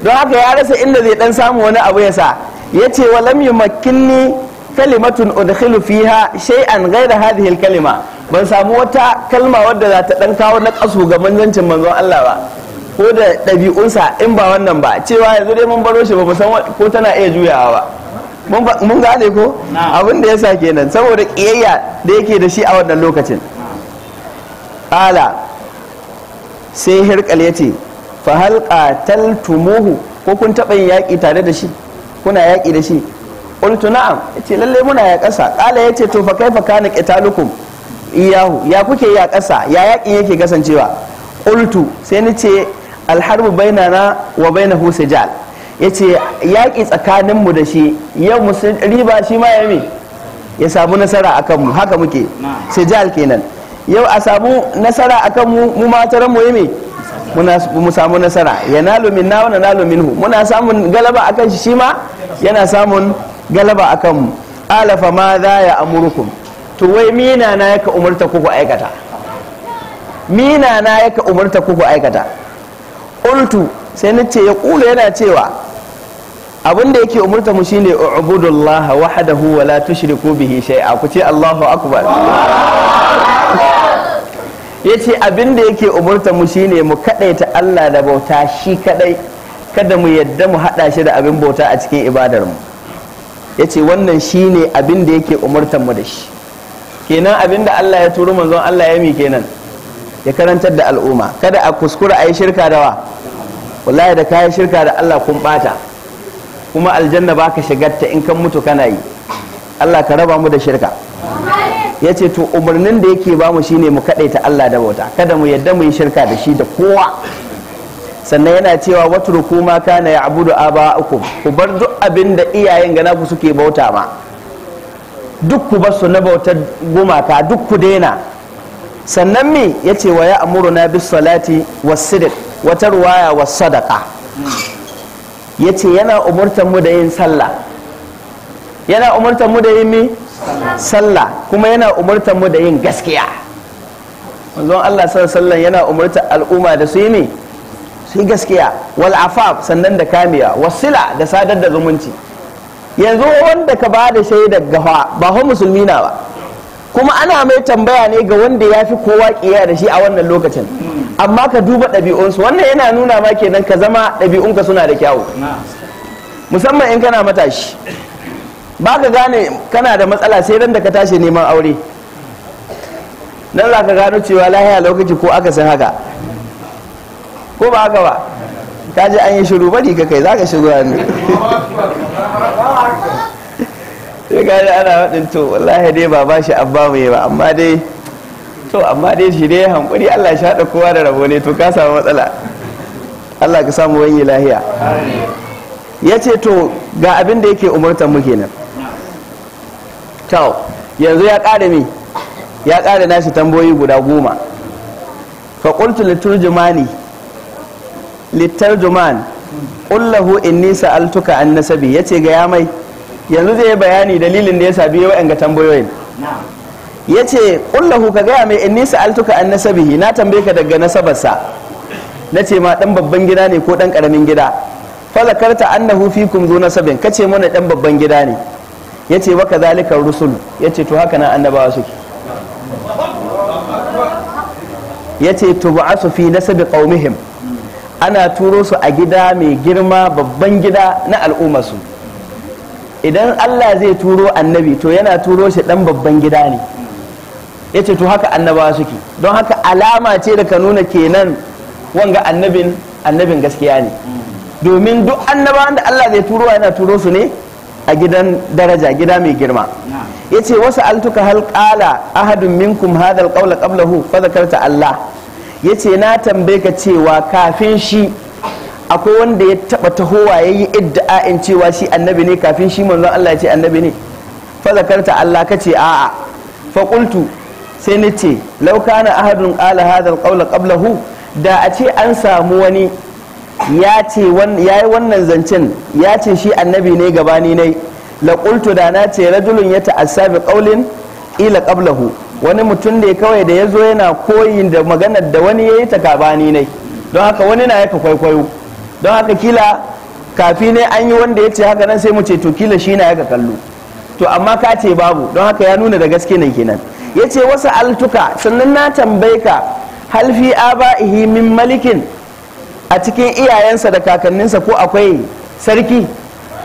don haka ya rasa inda zai dan samu wani abu ya sa. Yace wa lam yumakkinni kalimatun udkhilu fiha shay'an ghayra hadhihi kalima. Ban samu wata kalma wadda za ta dan kawo na kasu ga manzancin manzon Allah ba ko da ɗabi'unsa in ba wannan ba, cewa yanzu dai mun baro shi, ba mu san ko tana iya juyawa ba. Mun gane ko abin da yasa kenan, saboda kiyayya da yake da shi a wannan lokacin. Qala, sai Hirkal ya ce fa hal qataltumuhu? Ko kun taɓa yin yaƙi tare da shi, kuna yaƙi da shi? Qultu na'am, yace lalle muna ya ƙasa. Qala, yace to fa kaifa kana qitalukum iyahu? Ya kuke ya ƙasa, ya yaƙin yake kasancewa? Qultu, sai ni ce alharbu bainana wa bainahu sijal. Yace yaƙi tsakanin mu da shi, yau mu riba, shi ma ya me ya samu nasara akan mu, haka muke. Sijal kenan, yau a samu nasara akan mu, mu mataran mu yi me mu samu nasara. Yanalu minna wa nanalu minhu, muna samun galaba akan shi, shi ma yana samun galaba akan mu. Qala fa ma za ya amurukum? To wai mina na yaka umarta ku ku aikata? Mina na yaka umarta ku ku aikata? Qultu, sai nace ya kula, yana cewa abin da yake umurta mu shine ubudullaha wahdahu wa la tushriku bihi shay'a. Ku ce Allahu akbar. Yace abin da yake umurta mu shine mu kadaita Allah da bauta shi kadai, kada mu yadda mu hada shi da abin bauta a cikin ibadar mu. Yace wannan shine abin da yake umurtar mu da shi kenan. Abin da Allah ya turo manzon Allah ya mi kenan, ya karantar da al'umma, kada a kuskura a yi shirka da wa. Wallahi da kayi shirka da Allah kun bata, kuma aljanna baka shigarta in kan mutu kana yi. Allah ka raba mu da shirka. Ya ce to umarnin da yake ba mu shine mu kadaita Allah da bauta, kada mu yadda mu yi shirka da shi da kowa. Sannan yana cewa watruku ma kana ya'budu aba'ukum, ku bar duk abin da iyayen gana ku suke bauta ma, duk ku bar su na bautar gumaka, duk ku daina. Sannan me yace? Wa ya'muruna bis salati was sidq, wata ruwaya was sadaqa. Yace yana umurtar mu da yin sallah, yana umurtar mu da yin mi sallah, kuma yana umurtar mu da yin gaskiya. Manzon Allah sallallahu alaihi wasallam yana umurtar al'umma da su yi mi su yi gaskiya, wal afaf, sannan da kamiya, wasila, da sadar da zumunci. Yanzu wanda ka ba da shaidar gafa ba ho musulmi na ba, kuma ana mai tambaya ne ga wanda ya fi kowa kiyaye da shi a wannan lokacin, amma ka duba ɗabi'unsu. Wannan yana nuna ma kenan ka zama ɗabi'unka suna da kyawu, musamman in kana matashi. Ba ka gane kana da matsala sai ran da ka tashi neman aure, nan za ka gano cewa lahiya lokaci ko aka san haka ko ba haka ba. Ka ji an yi shiru, bari ka kai za ka shigo hannu, sai ka ji ana waɗin to wallahi dai ba bashi abba mu ba, amma dai to amma dai shi dai hankuri, Allah ya haɗa kowa da rabo ne. To ka samu matsala. Allah ka samu wani lahiya. Ya ce to ga abin da yake umartar mu kenan. To yanzu ya ƙara mi Ya ƙara nashi tambayoyi guda 10. Fa qultu liturjumani litarjuman qul lahu inni sa'altuka an nasabi. Yace ga ya mai yanzu zai bayani dalilin da yasa biye wa'anga tambayoyin. Yace qul lahu, ka gaya mai, inni sa'altuka an nasabihi, na tambaye ka daga nasabarsa, nace ma dan babban gida ne ko dan karamin gida. Fa zakarta annahu fikum zu nasabin, kace mana dan babban gida ne. Yace wa kadhalika rusul, yace to haka nan annabawa suke. Yace tub'asu fi nasabi qaumihim, ana turo su a gida mai girma, babban gida na al'ummarsu. Idan Allah zai turo annabi to yana turo shi dan babban gida ne. Yace to haka annabawa suke. Don haka alama ce da ka nuna kenan wanga annabin annabin gaskiya ne, domin duk annabawan da Allah zai turo yana turo su ne a gidan daraja, gida mai girma. Yace wasu altuka hal qala ahadun minkum hadha alqawla qablahu fa zakarta Allah. Yace na tambaye ka cewa kafin shi akwai wanda ya taba tahowa yayi iddia'in cewa shi annabi ne, kafin shi manzon Allah ya ce annabi ne. Fa zakarta Allah, kace a'a. Fa qultu, sai nace law kana ahadun qala hadha alqawla qablahu, da a ce an samu wani ya ce yayi wannan zancen, ya ce shi annabi ne gabani ne, la qultu, da na ce rajulun ya ta'assa bi qawlin ila qablahu, wani mutum ne kawai da yazo yana koyin da maganar da wani yayi ta gabani ne, don haka wani na yaka kwaikwayo, don haka kila kafi ne an yi wanda ya ce haka nan, sai mu ce to kila shi na yaka kallo, to amma ka ce babu, don haka ya nuna da gaske ne kenan. Yace wasu altuka, sannan na tambaye ka hal fi aba'ihi min malikin, a cikin iyayensa da kakanninsa ko akwai sarki.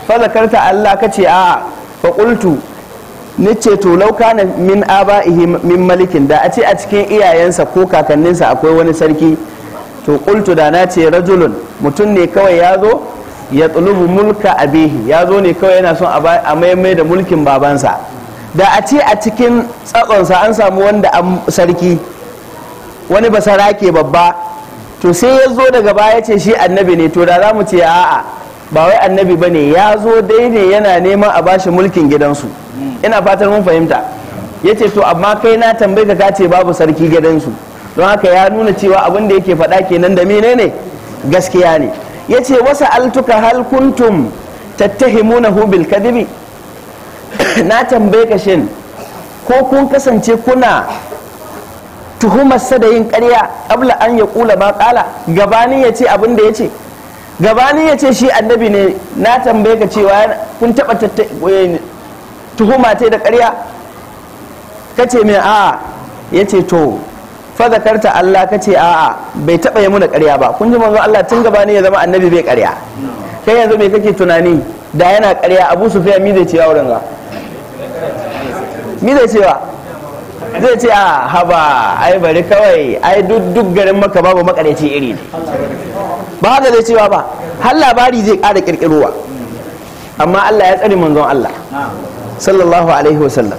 Fa zakarta Allah, kace a'a. Fa qultu, nace to law kana min aba'ihi min malikin, da a ce a cikin iyayensa ko kakanninsa akwai wani sarki, to qultu, da na ce rajulun, mutum ne kawai ya zo ya tsulubu mulka abihi, ya zo ne kawai yana son a maimai da mulkin babansa. Da a ce a cikin tsatsonsa an samu wanda an sarki, wani basarake babba, to sai ya zo daga baya ce shi annabi ne, to da za mu ce a'a ba wai annabi ba ne, ya zo dai ne yana neman a bashi mulkin gidansu. Ina fatan mun fahimta. Ya ce to amma kai na tambaye ka ce babu sarki gidansu, don haka ya nuna cewa abin da yake faɗa kenan da menene gaskiya ne. Ya ce wasu altuka hal kuntum tattahimunahu bil kadhibi, na tambaye ka shin ko kun kasance kuna tuhumarsa da yin ƙarya ƙabla an ya ƙula ma ƙala, gabanin ya ce abin da ya ce, gabanin ya ce shi annabi ne, na tambaye ka cewa kun taɓa tuhuma ta da ƙarya, ka ce min a'a. Ya ce to fa zakarta Allah, ka ce a'a bai taɓa yi muna ƙarya ba. Kun ji manzon Allah tun gabanin ya zama annabi bai ƙarya. Kai yanzu me kake tunani da yana ƙarya Abu Sufyan mi zai cewa wurin ga? Mi zai cewa? Zai ce a haba ai bari kawai, ai duk garin maka babu makareci iri ne. Ba haka zai cewa ba, har labari zai ƙara ƙirƙirowa. Amma Allah ya tsare manzon Allah sallallahu alaihi wasallam.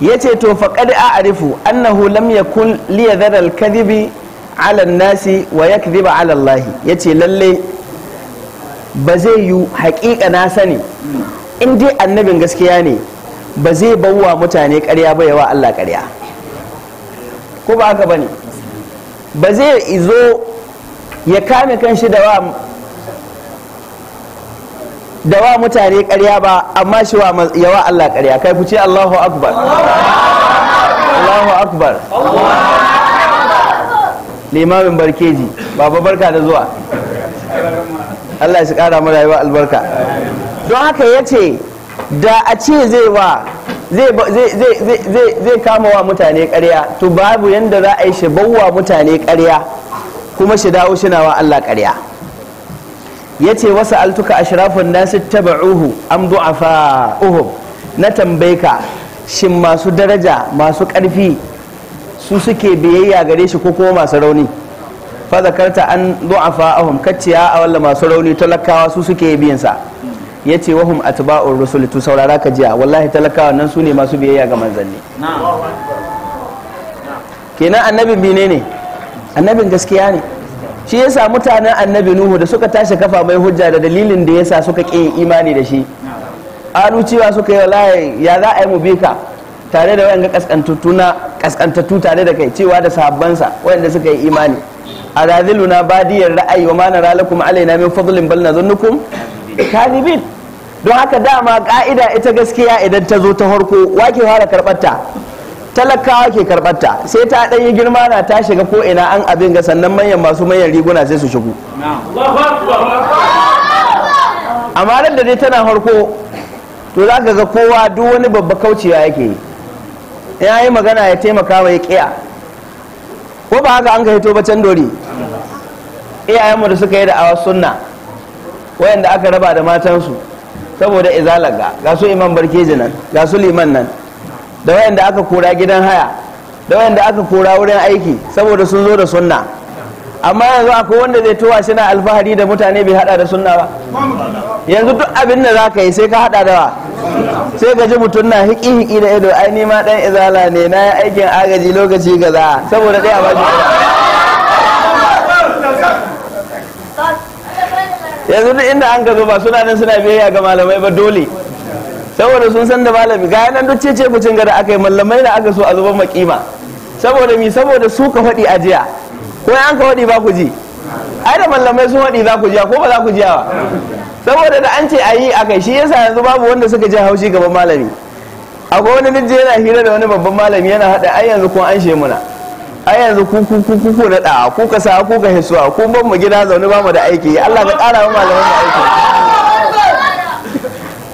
Ya ce to faqad a'rifu annahu lam yakun liyadhara al-kadhibi ala an-nasi wa yakdhiba ala Allah. Yace lalle ba zai yi, haƙiƙa na sani in dai annabin gaskiya ne ba zai bawa mutane ƙarya ba yawa Allah ƙarya, ko ba haka bane? Ba zai zo ya kame kanshi da wa mutane ƙarya ba, amma shi yawa Allah ƙarya. Kai ku ce Allahu akbar, Allahu akbar. Limamin barkeji, baba barka da zuwa, Allah ya shi ƙara mu rayuwa albarka. Don haka ya ce da a ce zai kama wa mutane ƙarya, to babu yanda za a yi shi bawa mutane ƙarya kuma shi dawo shi nawa Allah ƙarya. Ya ce wasu altuka ashrafun nasu taba'uhu am du'afa'uhum, na tambaye ka shin masu daraja masu ƙarfi su suke biyayya gare shi ko kuma masu rauni? Fa zakarta an du'afa'uhum, kacciya a walla masu rauni talakawa su suke biyan sa. Ya ce wahum atba'ur rusul, to saurara ka jiya, wallahi talakawa nan su ne masu biyayya ga manzanni. Kenan annabin mene ne? Annabin gaskiya ne. Shi yasa mutanen annabi Nuhu da suka tashi kafa mai hujja da dalilin da yasa suka ƙi imani da shi, alu cewa suka yi wallahi ya za a yi mu bi ka, Tare da wayanga kaskantattu na kaskantattu tare da kai, cewa da sahabbansa wayanda suka yi imani. Araziluna badiyar ra'ayi wa ma nara lakum alaina min fadlin bal nadhunnukum kadhibin. Don haka dama ka'ida ita gaskiya idan ta zo ta farko wake fara karɓar ta? Talakawa ke karɓar ta. Sai ta ɗan yi girma na ta shiga ko ina an abin ga, sannan manyan masu manyan riguna sai su shigo. Amma da dai tana farko to za ka ga kowa duk wani babba kaucewa yake yi, ya yi magana ya taimaka mai kiya. Ko ba haka an ka hito ba can dori? Iyayenmu da suka yi da awa sunna, wayanda aka raba da matansu saboda izalaga, ga su imam barkeji nan, ga su liman nan, da wayanda aka kora gidan haya, da wayanda aka kora wurin aiki saboda sun zo da sunna. Amma yanzu akwai wanda zai towa shi na alfahari da mutane bai hada da sunna ba. Yanzu duk abin da za ka yi sai ka hada da wa, sai ka ji mutum na hiki-hiki da ido, ai ni ma dan izala ne, na yi aikin agaji lokaci kaza, saboda ɗaya ba shi. Yanzu duk inda an ka zo ba suna nan suna biyayya ga malamai ba dole, saboda sun san da malami ga nan duk cece kucin gada aka yi, malamai da aka so a zuban makima. Saboda mi? Saboda su ka faɗi a jiya, ko an ka faɗi ba ku ji, ai da malamai sun faɗi za ku jiya ko ba za ku jiya ba? Saboda da an ce a yi akai, shi yasa yanzu babu wanda suka ji haushi gaban malami. Akwai wani nije yana hira da wani babban malami yana haɗa, ai yanzu kun an muna, ai yanzu ku ku ku ku naɗa, ku ka sa, ku ka hisuwa, ku ban mu gida zaune ba mu da aiki. Allah ka ƙara wa malaman mu aiki.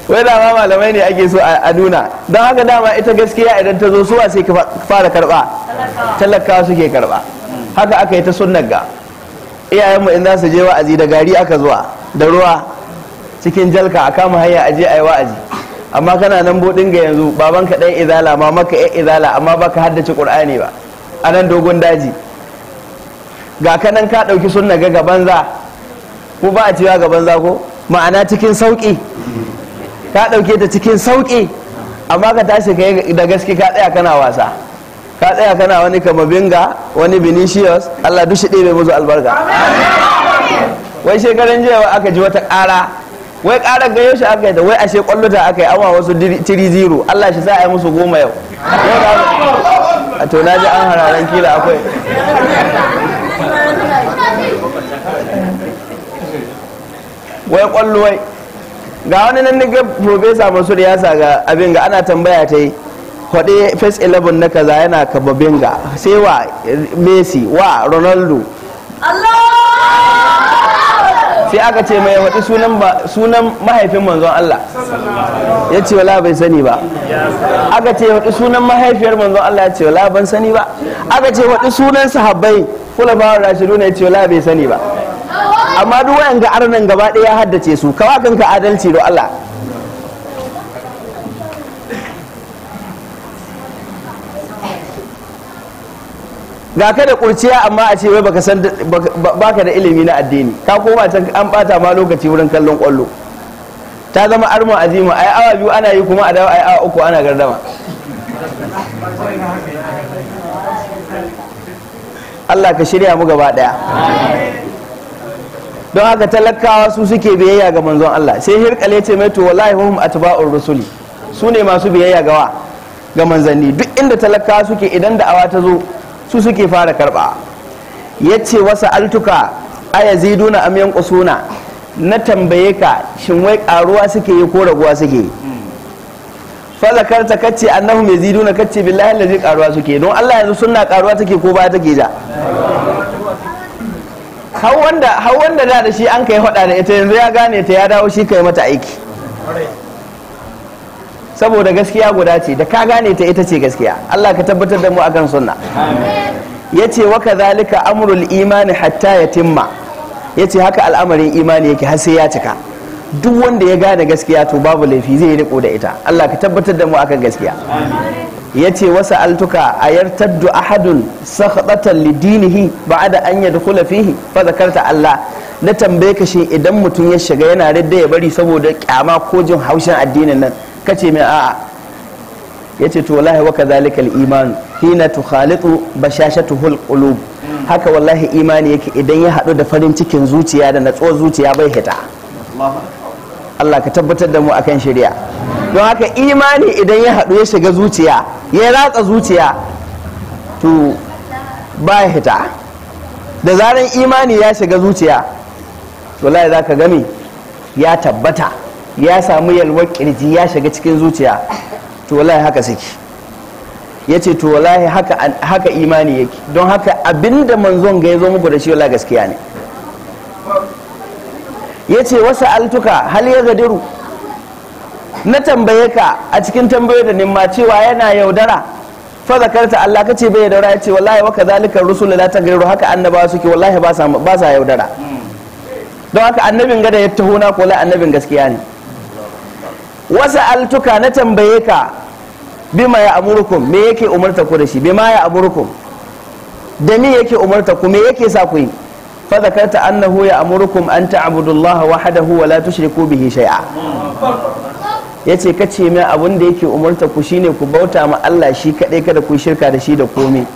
Wai dama malamai ne ake so a nuna. Don haka dama ita gaskiya idan ta zo suwa sai ka fara karɓa, talakawa suke karɓa. Haka aka yi ta sunnar ga iyayenmu, in za su je wa'azi da gari aka zuwa da ruwa cikin jalka a kama hanya aje a yi wa'azi. Amma kana nan bodin ga yanzu babanka ɗan izala, mamaka ɗan izala, amma baka haddace qur'ani ba a nan dogon daji. Ga kanan ka ɗauki sunna ga gabanza, ko ba a cewa gabanza ko ma'ana cikin sauƙi, ka ɗauke ta cikin sauƙi, amma ka tashi ka yi da gaske ka tsaya kana wasa, ka tsaya kana wani Kamavinga, wani Vinicius. Allah duk shi ɗebe musu albarka. Wai shekaran jiya aka ji wata ƙara, wai ƙarar ga yaushe aka yi ta, wai ashe ƙwallo ta aka yi awa wasu 3-0. Allah shi sa a yi musu 10 yau. A to na ji an hararen kila akwai wai ƙwallo. Wai ga wani nan niga profesa Mansur ya sa ga abin ga ana tambaya ta yi kwaɗe first 11 na kaza, yana Kamavinga, sai wa Messi wa Ronaldo. Sai aka ce mai waɗi sunan mahaifin manzon Allah, ya ce wala bai sani ba. Aka ce waɗi sunan mahaifiyar manzon Allah, ya ce wala ban sani ba. Aka ce waɗi sunan sahabbai kula ba rashiduna, ya ce wala bai sani ba. Amma duk wayan ga arnan gaba ɗaya ya haddace su. Kawa kanka adalci do Allah. Ga ka da kurciya amma a ce wai baka san baka da ilimi na addini, ka koma can an bata ma lokaci wurin kallon kwallo. Ta zama armu azimu, ai awa 2 ana yi kuma a dawo ai awa 3 ana gardama. Allah ka shirya mu gaba daya. Don haka talakawa su suke biyayya ga manzon Allah. Sai Hirkale ce mai to wallahi hum atba'ur rusuli, su ne masu biyayya gawa ga manzanni. Duk inda talakawa suke idan da'awa ta zo su suke fara karba. Yace wasa altuka ayaziduna am yanqusuna, na tambaye ka shin wai karuwa suke yi ko raguwa suke yi? Fa zakarta kace annahum yaziduna, kace billahi allazi karuwa suke. Don Allah yanzu sunna karuwa take ko ba take ja? Har wanda da shi an kai hada da ita yanzu ya gane ta, ya dawo shi kai mata aiki. Saboda gaskiya guda ce, da ka gane ta ita ce gaskiya. Allah ka tabbatar da mu akan sunna. Yace wa kadhalika amrul imani hatta yatimma, yace haka al'amarin imani yake har sai ya cika. Duk wanda ya gane gaskiya to babu laifi zai riko da ita. Allah ka tabbatar da mu akan gaskiya. Yace wasa altuka ayartaddu ahadun sakhatatan lidinihi ba'da an yadkhula fihi fa zakarta Allah. Na tambaye ka shi idan mutum ya shiga yana ridda ya bari saboda kyama ko jin haushin addinin nan, kace mai a'a. Yace to wallahi wa kadhalika al-iman hina tukhalitu bashashatuhul qulub, haka wallahi imani yake idan ya hadu da farin cikin zuciya da natsuwar zuciya bai hita. Allah ka tabbatar da mu akan shari'a. Don haka imani idan ya haɗu ya shiga zuciya, ya ratsa zuciya, to ba hita. Da zaran imani ya shiga zuciya, wallahi za ka gami ya tabbata, ya samu yalwar kirji, ya shiga cikin zuciya, to wallahi haka suke. Ya ce to wallahi haka imani yake. Don haka abinda manzon ga ya zo muku da shi wallahi gaskiya ne. Ya ce wasu altuka hal ya gadiru, na tambaye ka a cikin tambayoyi da nimma cewa yana yaudara, fa zakarta Allah kace bai yaudara. Ya ce wallahi wa kadhalika rusul la tagaru, haka annabawa suke, wallahi ba sa yaudara. Don haka annabin gada ya taho na ko annabin gaskiya ne. Wasu altuka na tambaye ka bima ya amurukum, me yake umarta ku da shi, bima ya amurukum, da me yake umarta ku, me yake sa ku yi. Fa zakarta annahu ya amurukum an ta'budullaha wahdahu wa la tushriku bihi shay'a. Yace kace mai abun da yake umarta ku shine ku bauta ma Allah shi kadai, kada ku shirka da shi da komai.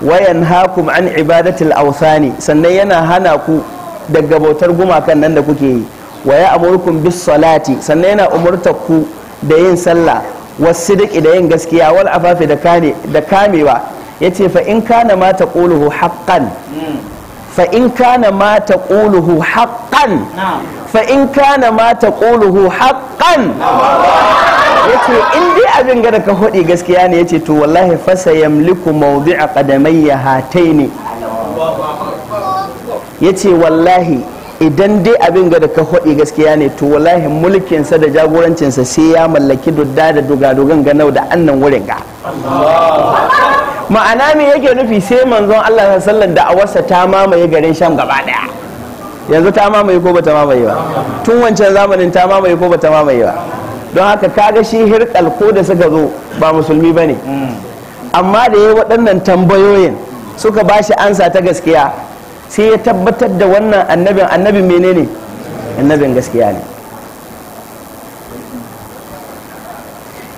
Wayan hakum an ibadatil awthani, sannan yana hana ku daga bautar gumakan nan da kuke yi. Wa ya amurukum bis salati, sannan yana umarta ku da yin sallah, wasidiki da yin gaskiya, wal afafi da kamewa. Yace fa in kana ma taquluhu haqqan, fa in kana ma taquluhu haqqan, fa in kana ma taquluhu haqqan. Yace in dai abin ga da ka hodi gaskiya ne, yace to wallahi fa sayamliku mawdi'a qadamayya hataini. Yace wallahi idan dai abin ga da ka hodi gaskiya ne, to wallahi mulkinsa da jagorancinsa sai ya mallaki dudda da dugadugan ganau da annan wurin ga. Ma'ana me yake nufi? Sai manzon Allah sallallahu da awarsa ta mamaye garin Sham gaba daya. Yanzu ta mamaye ko bata mamaye ba? Tun wancan zamanin ta mamaye ko bata mamaye ba? Don haka kaga shi Hirkal ko da suka zo ba musulmi bane, amma da yayi waɗannan tambayoyin suka bashi ansa ta gaskiya, sai ya tabbatar da wannan annabin annabin menene? Annabin gaskiya ne.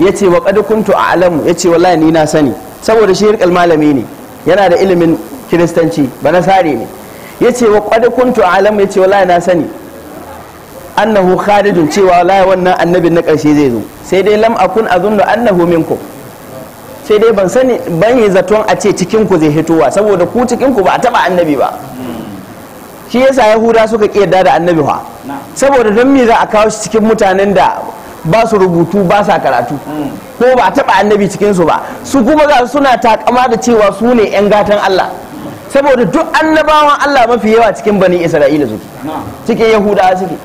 Yace wa qad kuntu a'lamu, yace wallahi ni na sani, saboda shi Hirkal malami ne, yana da ilimin kiristanci, ba nasare ne. Yace wa qad kuntu a'lamu, yace wallahi na sani annahu kharijun, cewa wallahi wannan annabin na karshe zai zo, sai dai lam akun azunnu annahu minkum, sai dai ban sani ban yi zaton a ce cikin ku zai hitowa, saboda ku cikin ku ba a taba annabi ba. Shi yasa Yahuda suka ki yarda da annabi fa, saboda don me za a kawo shi cikin mutanen da ba su rubutu ba sa karatu, ko ba a taba annabi cikin su ba, su kuma ga suna takama da cewa su ne yan gatan Allah, saboda duk annabawan Allah mafi yawa cikin bani Isra'ila suke, cikin Yahudawa suke.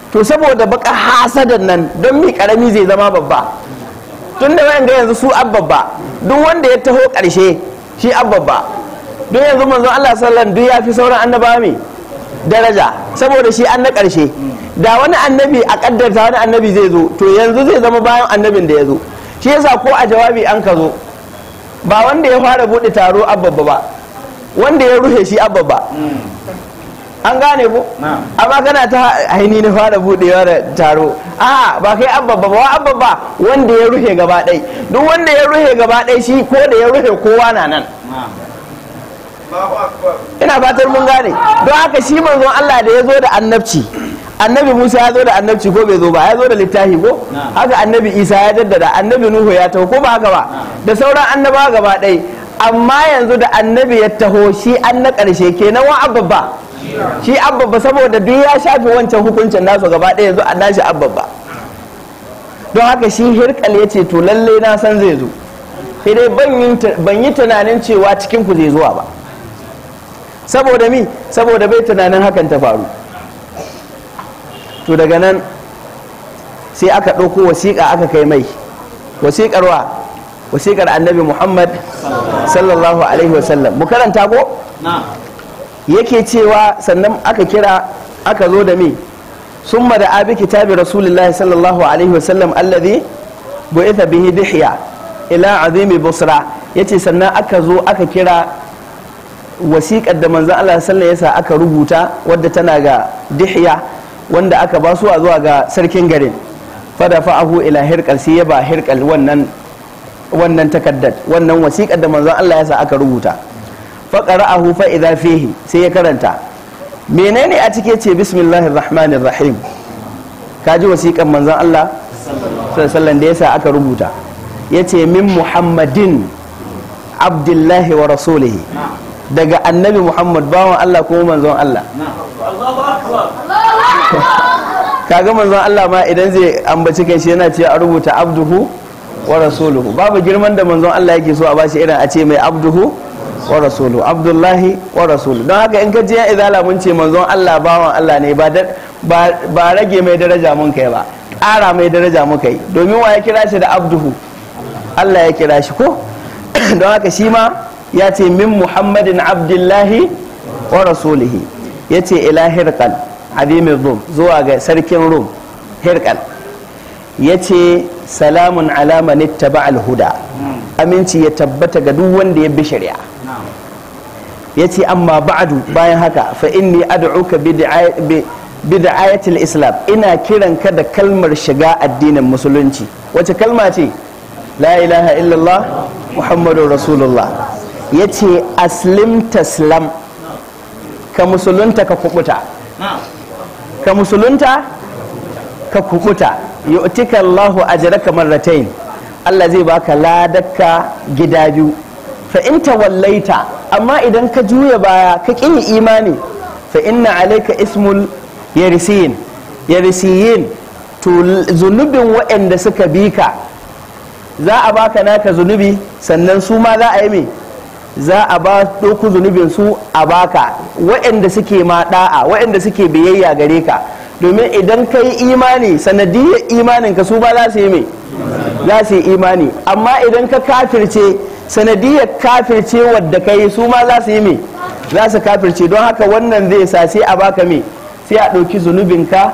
To saboda baka hasadan nan, don mi karami zai zama babba, tun da wayan ga yanzu su abbabba, duk wanda ya taho karshe shi abbabba. Don yanzu manzon Allah sallallahu alaihi wasallam duk ya fi sauran annabawa mai daraja, saboda shi an na karshe. Da wani annabi a kaddarta wani annabi zai zo, to yanzu zai zama bayan annabin da ya zo. Shi yasa ko a jawabi an ka zo, ba wanda ya fara bude taro abbabba ba, wanda ya ruhe shi abbabba. An gane ko? Amma kana ta aini na fara budewa da taro, a ba kai abbabba ba, wa abbabba wanda ya ruhe gaba ɗai. Duk wanda ya ruhe gaba ɗai shi ko da ya ruhe kowa na nan. Ina fatar mun gane. Don haka shi manzon Allah da ya zo da annabci, annabi Musa ya zo da annabci ko bai zo ba? Ya zo da littafi ko? Haka annabi Isa ya jaddada, annabi Nuhu ya taho ko ba haka ba? Da sauran annabawa gaba ɗai. Amma yanzu da annabi ya taho shi an na ƙarshe kenan, wa abbabba shi abbabba, saboda duk ya shafe wancan hukuncin nasu gaba ɗaya, yanzu an nashi abbabba. Don haka shi Hirkal ya ce to lalle na san zai zo, sai dai ban yi tunanin cewa cikin ku zai zuwa ba. Saboda mi? Saboda bai tunanin hakan ta faru. To daga nan sai aka ɗauko wasiƙa aka kai mai. Wasiƙar wa? Wasiƙar annabi Muhammad sallallahu alaihi wasallam. Mu karanta ko? Yake cewa sannan aka kira aka zo da mi, summa da abi kitabi rasulillahi sallallahu alaihi wasallam alladhi bu'itha bihi Dihya ila azimi Busra. Yace sannan aka zo aka kira wasiƙar da manzon Allah sallallahu alaihi wasallam aka rubuta, wadda tana ga Dihya, wanda aka ba su zuwa ga sarkin garin. Fadafa'ahu ila Hirqal, sai ya ba Hirqal wannan takaddar, wannan wasiƙar da manzon Allah ya sa aka rubuta. Fa qara'ahu fa idha fihi, sai ya karanta. Menene a cike? Ce bismillahir rahmanir rahim. Kaji wasiƙar manzon Allah Sallallahu da yasa aka rubuta, yace min Muhammadin Abdullahi wa rasulihi, daga annabi Muhammad bawan Allah kuma manzon Allah. Kaga manzon Allah ma idan zai ambaci kai shi yana cewa a rubuta abduhu wa rasuluhu. Babu girman da manzon Allah yake so a bashi irin a ce mai abduhu wa rasuluhu, Abdullahi wa rasuluhu. Don haka in ka je izala mun ce manzon Allah bawan Allah ne, ba rage mai daraja mun kai ba, ƙara mai daraja muka yi. Domin wa ya kira shi da abduhu? Allah ya kira shi ko? Don haka shi ma ya ce min Muhammadin Abdullahi wa rasulihi, ya ce ila Hirqal azimin Rum, zuwa ga sarkin Rum Hirqal. Ya ce salamun ala man ittaba al-huda, aminci ya tabbata ga duk wanda ya bi shari'a. Ya ce amma ba'du, bayan haka, fa inni ad'uka bi da'ayatil islam, ina kiranka da kalmar shiga addinin musulunci. Wace kalma ce? La ilaha illallah Muhammadur Rasulullah. Ya ce aslim taslam, ka musulunta ka kubuta, ka musulunta ka kubuta. Yu'tika Allahu ajraka marratayn, Allah zai baka ladaka gida biyu. Fa in tawallaita, amma idan ka juya baya ka ƙin imani, fa inna alayka ismul yarisiyin, yarisiyin to zunubin waɗanda suka bi ka za a baka naka zunubi, sannan su ma za a yi me? Za a ba ɗauku zunubin su a baka, waɗanda suke ma ɗa'a, waɗanda suke biyayya gare ka. Domin idan ka yi imani, sanadiyyar imanin ka su ba za su yi me? Za su yi imani. Amma idan ka kafirce, sanadiyyar kafirce wadda ka yi su ma za su yi me? Za su kafirce. Don haka wannan zai sa sai a baka me? Sai a ɗauki zunubinka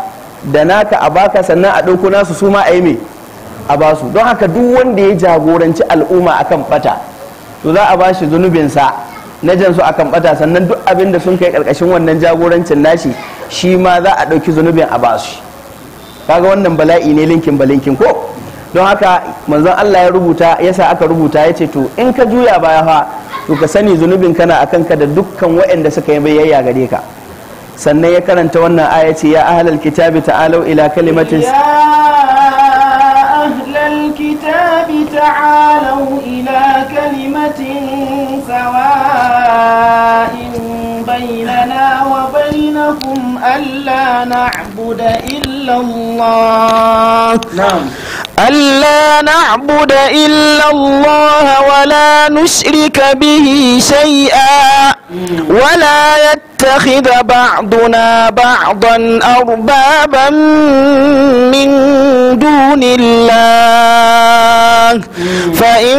da naka a baka, sannan a ɗauko nasu su ma a yi me? A basu. Don haka duk wanda ya jagoranci al'umma akan bata, to za a bashi zunubinsa na jan su akan bata, sannan duk abin da sun kai karkashin wannan jagorancin nashi shi ma za a ɗauki zunubin a basu. Kaga wannan bala'i ne linkin balinkin ko? Don haka manzon Allah ya rubuta, yasa aka rubuta, ya ce to in ka juya baya fa, to ka sani zunubin kana akan ka da dukkan waɗanda suka yi biyayya gare ka. Sannan ya karanta wannan aya ce ya ahlal kitabi ta'alu ila kalimatin الكتاب تعالوا إلى كلمة سواء بيننا وبينكم ألا نعبد إلا الله، نعم، ألا نعبد إلا الله ولا نشرك به شيئا ولا يتخذ بعضنا بعضا أربابا من دون الله فإن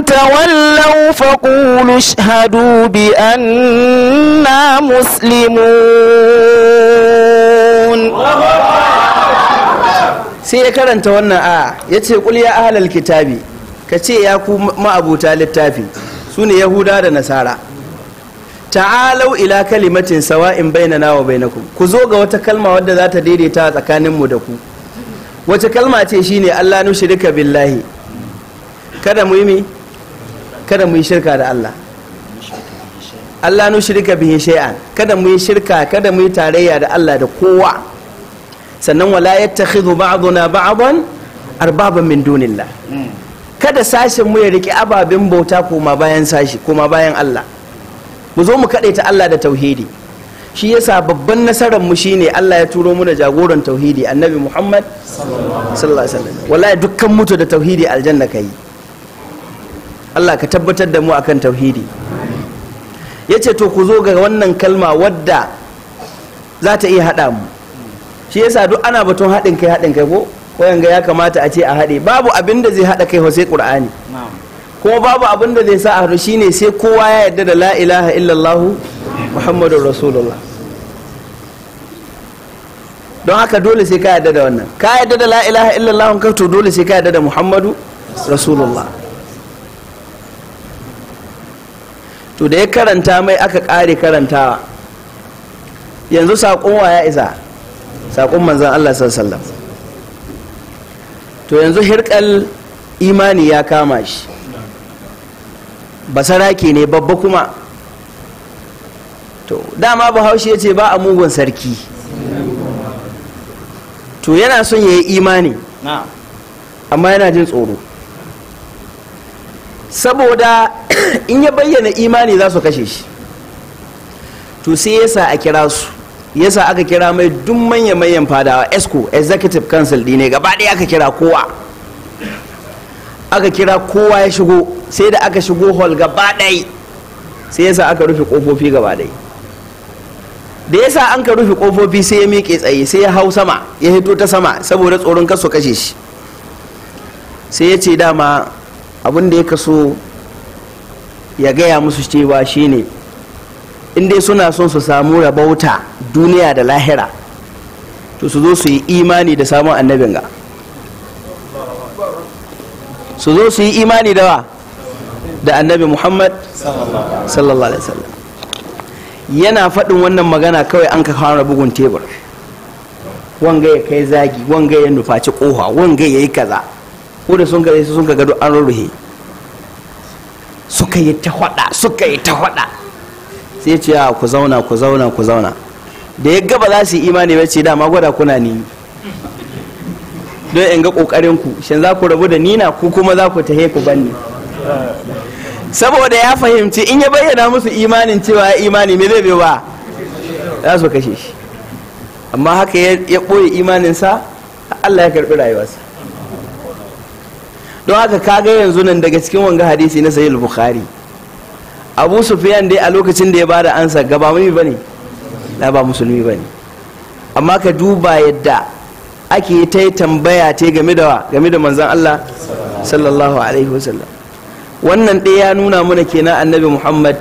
تولوا فقولوا اشهدوا بأننا مسلمون. Sai ya karanta wannan aya ya ce kul ya ahlal kitabi, ka ce ya ku ma'abuta littafi, su ne Yahuda da Nasara, ta'alau ila kalimatin sawa'in bainana wa bainakum, ku zo ga wata kalma wadda za ta daidaita tsakanin mu da ku. Wace kalma ce? Shine Allah nushrika billahi, kada mu yi mi, kada mu yi shirka da Allah. Allah nushrika bihi shay'an, kada mu yi shirka, kada mu yi tarayya da Allah da kowa. Sannan wala yattakhidhu ba'duna ba'dan arbaban min dunillah, kada sashen mu ya riki ababen bauta koma bayan sashi, koma bayan Allah. Mu zo mu kadaita Allah da tauhidi. Shi yasa babban nasarar mu shine Allah ya turo mu da jagoran tauhidi, Annabi Muhammad sallallahu alaihi wasallam. Wallahi dukkan mutu da tauhidi aljanna kai. Allah ka tabbatar da mu akan tauhidi. Yace to ku zo ga wannan kalma wadda za ta iya hada mu. Shi yasa duk ana batun haɗin kai, haɗin kai ko yanga ya kamata a ce a haɗe. Babu abin da zai haɗa kai sai Qur'ani. Kuma babu abin da zai sa a haɗu shine sai kowa ya yarda da la ilaha illallah Muhammadur Rasulullah. Don haka dole sai ka yarda da wannan. Ka yarda da la ilaha illallah ka, to dole sai ka yarda da Muhammadu Rasulullah. To da ya karanta mai aka ƙare karantawa, yanzu saƙon wa ya isa? Saƙon manzan Allah sallallahu alaihi wasallam. To yanzu Hirƙal imani ya kama shi, basarake ne babba kuma. To dama Bahaushe ya ce ba a mugun sarki. To yana son ya yi imani. Amma yana jin tsoro, saboda in ya bayyana imani za su kashe shi. To sai yasa a kira su, yasa aka kira mai duk manya-manyan fadawa, ESCO, Executive Council ne gaba ɗaya aka kira kowa. Aka kira kowa ya shigo, sai da aka shigo hall gaba ɗaya, sai yasa aka rufe ƙofofi gaba ɗaya. Da yasa an ka rufe ƙofofi, sai ya miƙe tsaye, sai ya hau sama, ya hito ta sama saboda tsoron kar su kashe shi. Sai ya ce dama abin da ya kaso ya gaya musu cewa shine, in dai suna son su samu rabauta duniya da lahira, to su zo su yi imani da samun annabin ga, su zo su yi imani da wa, da Annabi Muhammad sallallahu alaihi wasallam. Yana faɗin wannan magana kawai an ka fara bugun tebur, wanga ya kai zagi, wanga ya nufaci ƙofa, wanga ya yi kaza. Ko da sun gare su, sun ka gado an rurruhe, suka yi ta faɗa, suka yi ta faɗa. Sai ce, "A ku zauna, ku zauna, ku zauna." Da ya gaba za su yi imani ba, ce, "Dama gwada kuna ni don in ga kokarin ku, shin za ku rabu da nina ku kuma za ku tahe ku banni?" Saboda ya fahimci in ya bayyana musu imanin cewa ya imani, me zai biyo ba? Za su kashe shi. Amma haka ya ɓoye imaninsa, Allah ya karɓi rayuwarsa. Don haka kaga yanzu nan daga cikin wanga hadisi na Sahih Bukhari, Abu Sufyan dai a lokacin da ya bada ansa gaba mai bane na ba musulmi bane, amma ka duba yadda ake ta tambaya ta game da manzon Allah sallallahu alaihi wasallam. Wannan ɗaya ya nuna mana kenan Annabi Muhammad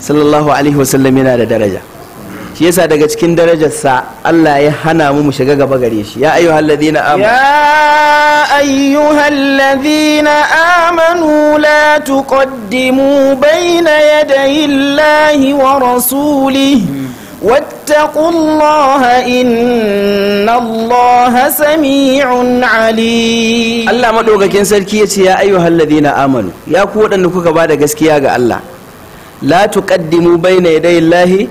sallallahu alaihi wasallam yana da daraja. Shi yasa daga cikin darajarsa Allah ya hana mu mu shiga gaba gare shi. Ya ayyuhal ladina amanu. يا أيها الذين آمنوا لا تقدموا بين يدي الله ورسوله واتقوا الله إن الله سميع عليم. Allah madaukakin sarki ya ce, ya ayyuhal ladina amanu, ya ku waɗanda kuka ba da gaskiya ga Allah, la tuqaddimu baina yaday Allahi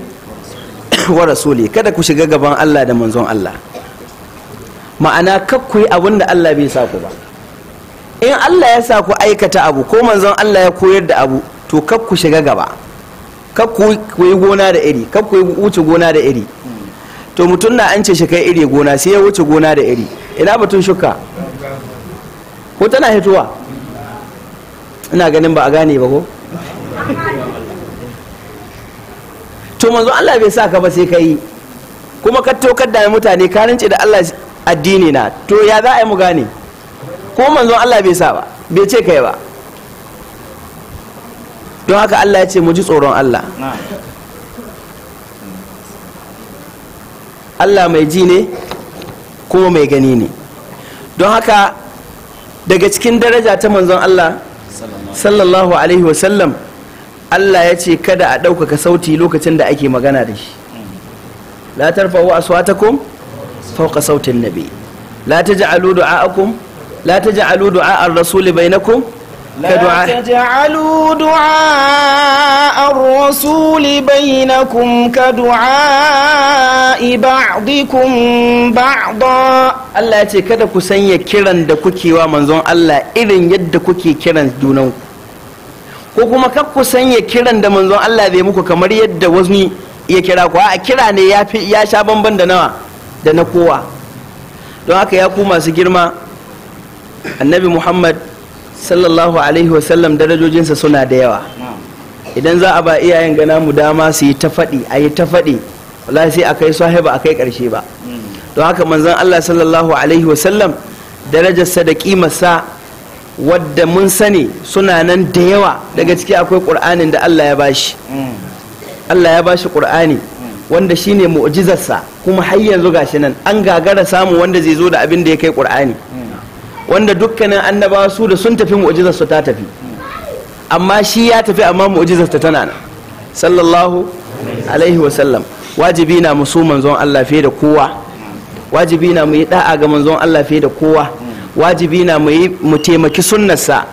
wa rasuli, kada ku shiga gaban Allah da manzon Allah. Ma'ana, kak ku yi abin da Allah bai sa ku ba. In Allah ya sa ku aikata abu, ko manzon Allah ya koyar da abu, to kak ku shiga gaba, kak ku yi gona da iri, kak ku yi wuce gona da iri. To mutum na an ce shi kai iri gona, sai ya wuce gona da iri, ina batun shuka? Ko tana hitowa? Ina ganin ba a gane ba ko. To manzo Allah bai sa ka ba, sai ka yi, kuma ka tokar da mutane, ka rince da Allah addini na. To ya za a yi mu gane? Ko manzon Allah bai sa ba, bai ce kai ba. Don haka Allah ya ce mu ji tsoron Allah. Allah mai ji ne kuma mai gani ne. Don haka daga cikin daraja ta manzon Allah sallallahu alaihi wasallam, Allah ya ce kada a ɗaukaka sauti lokacin da ake magana da shi. La tarfa'u aswatakum fawqa sautin nabi, la taj'alu du'a'akum, la taj'alu du'a ar-rasuli bainakum لا كدعاء تجعلوا دعاء الرسول بينكم كدعاء بعضكم بعضا. Allah ya ce kada ku sanya kiran da kuke wa manzon Allah irin yadda kuke kiran junanku, ko kuma kar ku sanya kiran da manzon Allah zai muku kamar yadda wani ya kira ku. A kira ne ya fi ya sha bamban da nawa da na kowa. Don haka ya ku masu girma, Annabi Muhammad sallallahu alaihi wasallam darajojinsa suna da yawa. Idan za a ba iyayen gana mu dama su yi ta faɗi, a yi ta faɗi, wallahi sai a kai sahiba a kai ƙarshe ba. Don haka manzon Allah sallallahu alaihi wasallam, darajarsa da ƙimarsa wadda mun sani suna nan da yawa. Daga ciki akwai ƙur'anin da Allah ya bashi. Allah ya bashi ƙur'ani wanda shine mu'jizarsa, kuma har yanzu gashi nan an gagara samu wanda zai zo da abin da ya kai ƙur'ani, wanda dukkanin annabawa su da sun tafi mu'jizarsu ta tafi, amma shi ya tafi amma mu'jizarsa tana nan, sallallahu alaihi wasallam. Wajibi na mu so manzon Allah fiye da kowa, wajibi na mu yi da'a ga manzon Allah fiye da kowa, wajibi na mu yi mu taimaki sunnarsa,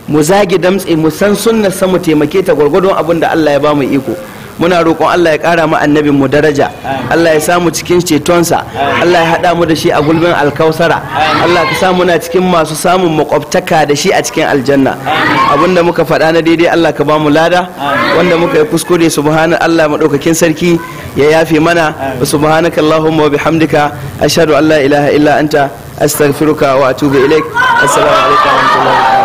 mu zage damtse mu san sunnarsa, mu taimake ta gwargwadon abin da Allah ya ba mu iko. Muna roƙon Allah ya ƙara mu annabin mu daraja, Allah ya samu cikin cetonsa, Allah ya haɗa mu da shi a gulbin alkausara, Allah ka sa muna cikin masu samun makwabtaka da shi a cikin aljanna. Abinda muka faɗa na daidai, Allah ka ba mu lada. Wanda muka yi kuskure, subhana Allah maɗaukakin sarki ya yafe mana. Subhanaka Allahumma wa bihamdika, ashhadu an la ilaha illa anta, astaghfiruka wa atubu ilaik. Assalamu alaikum wa rahmatullahi.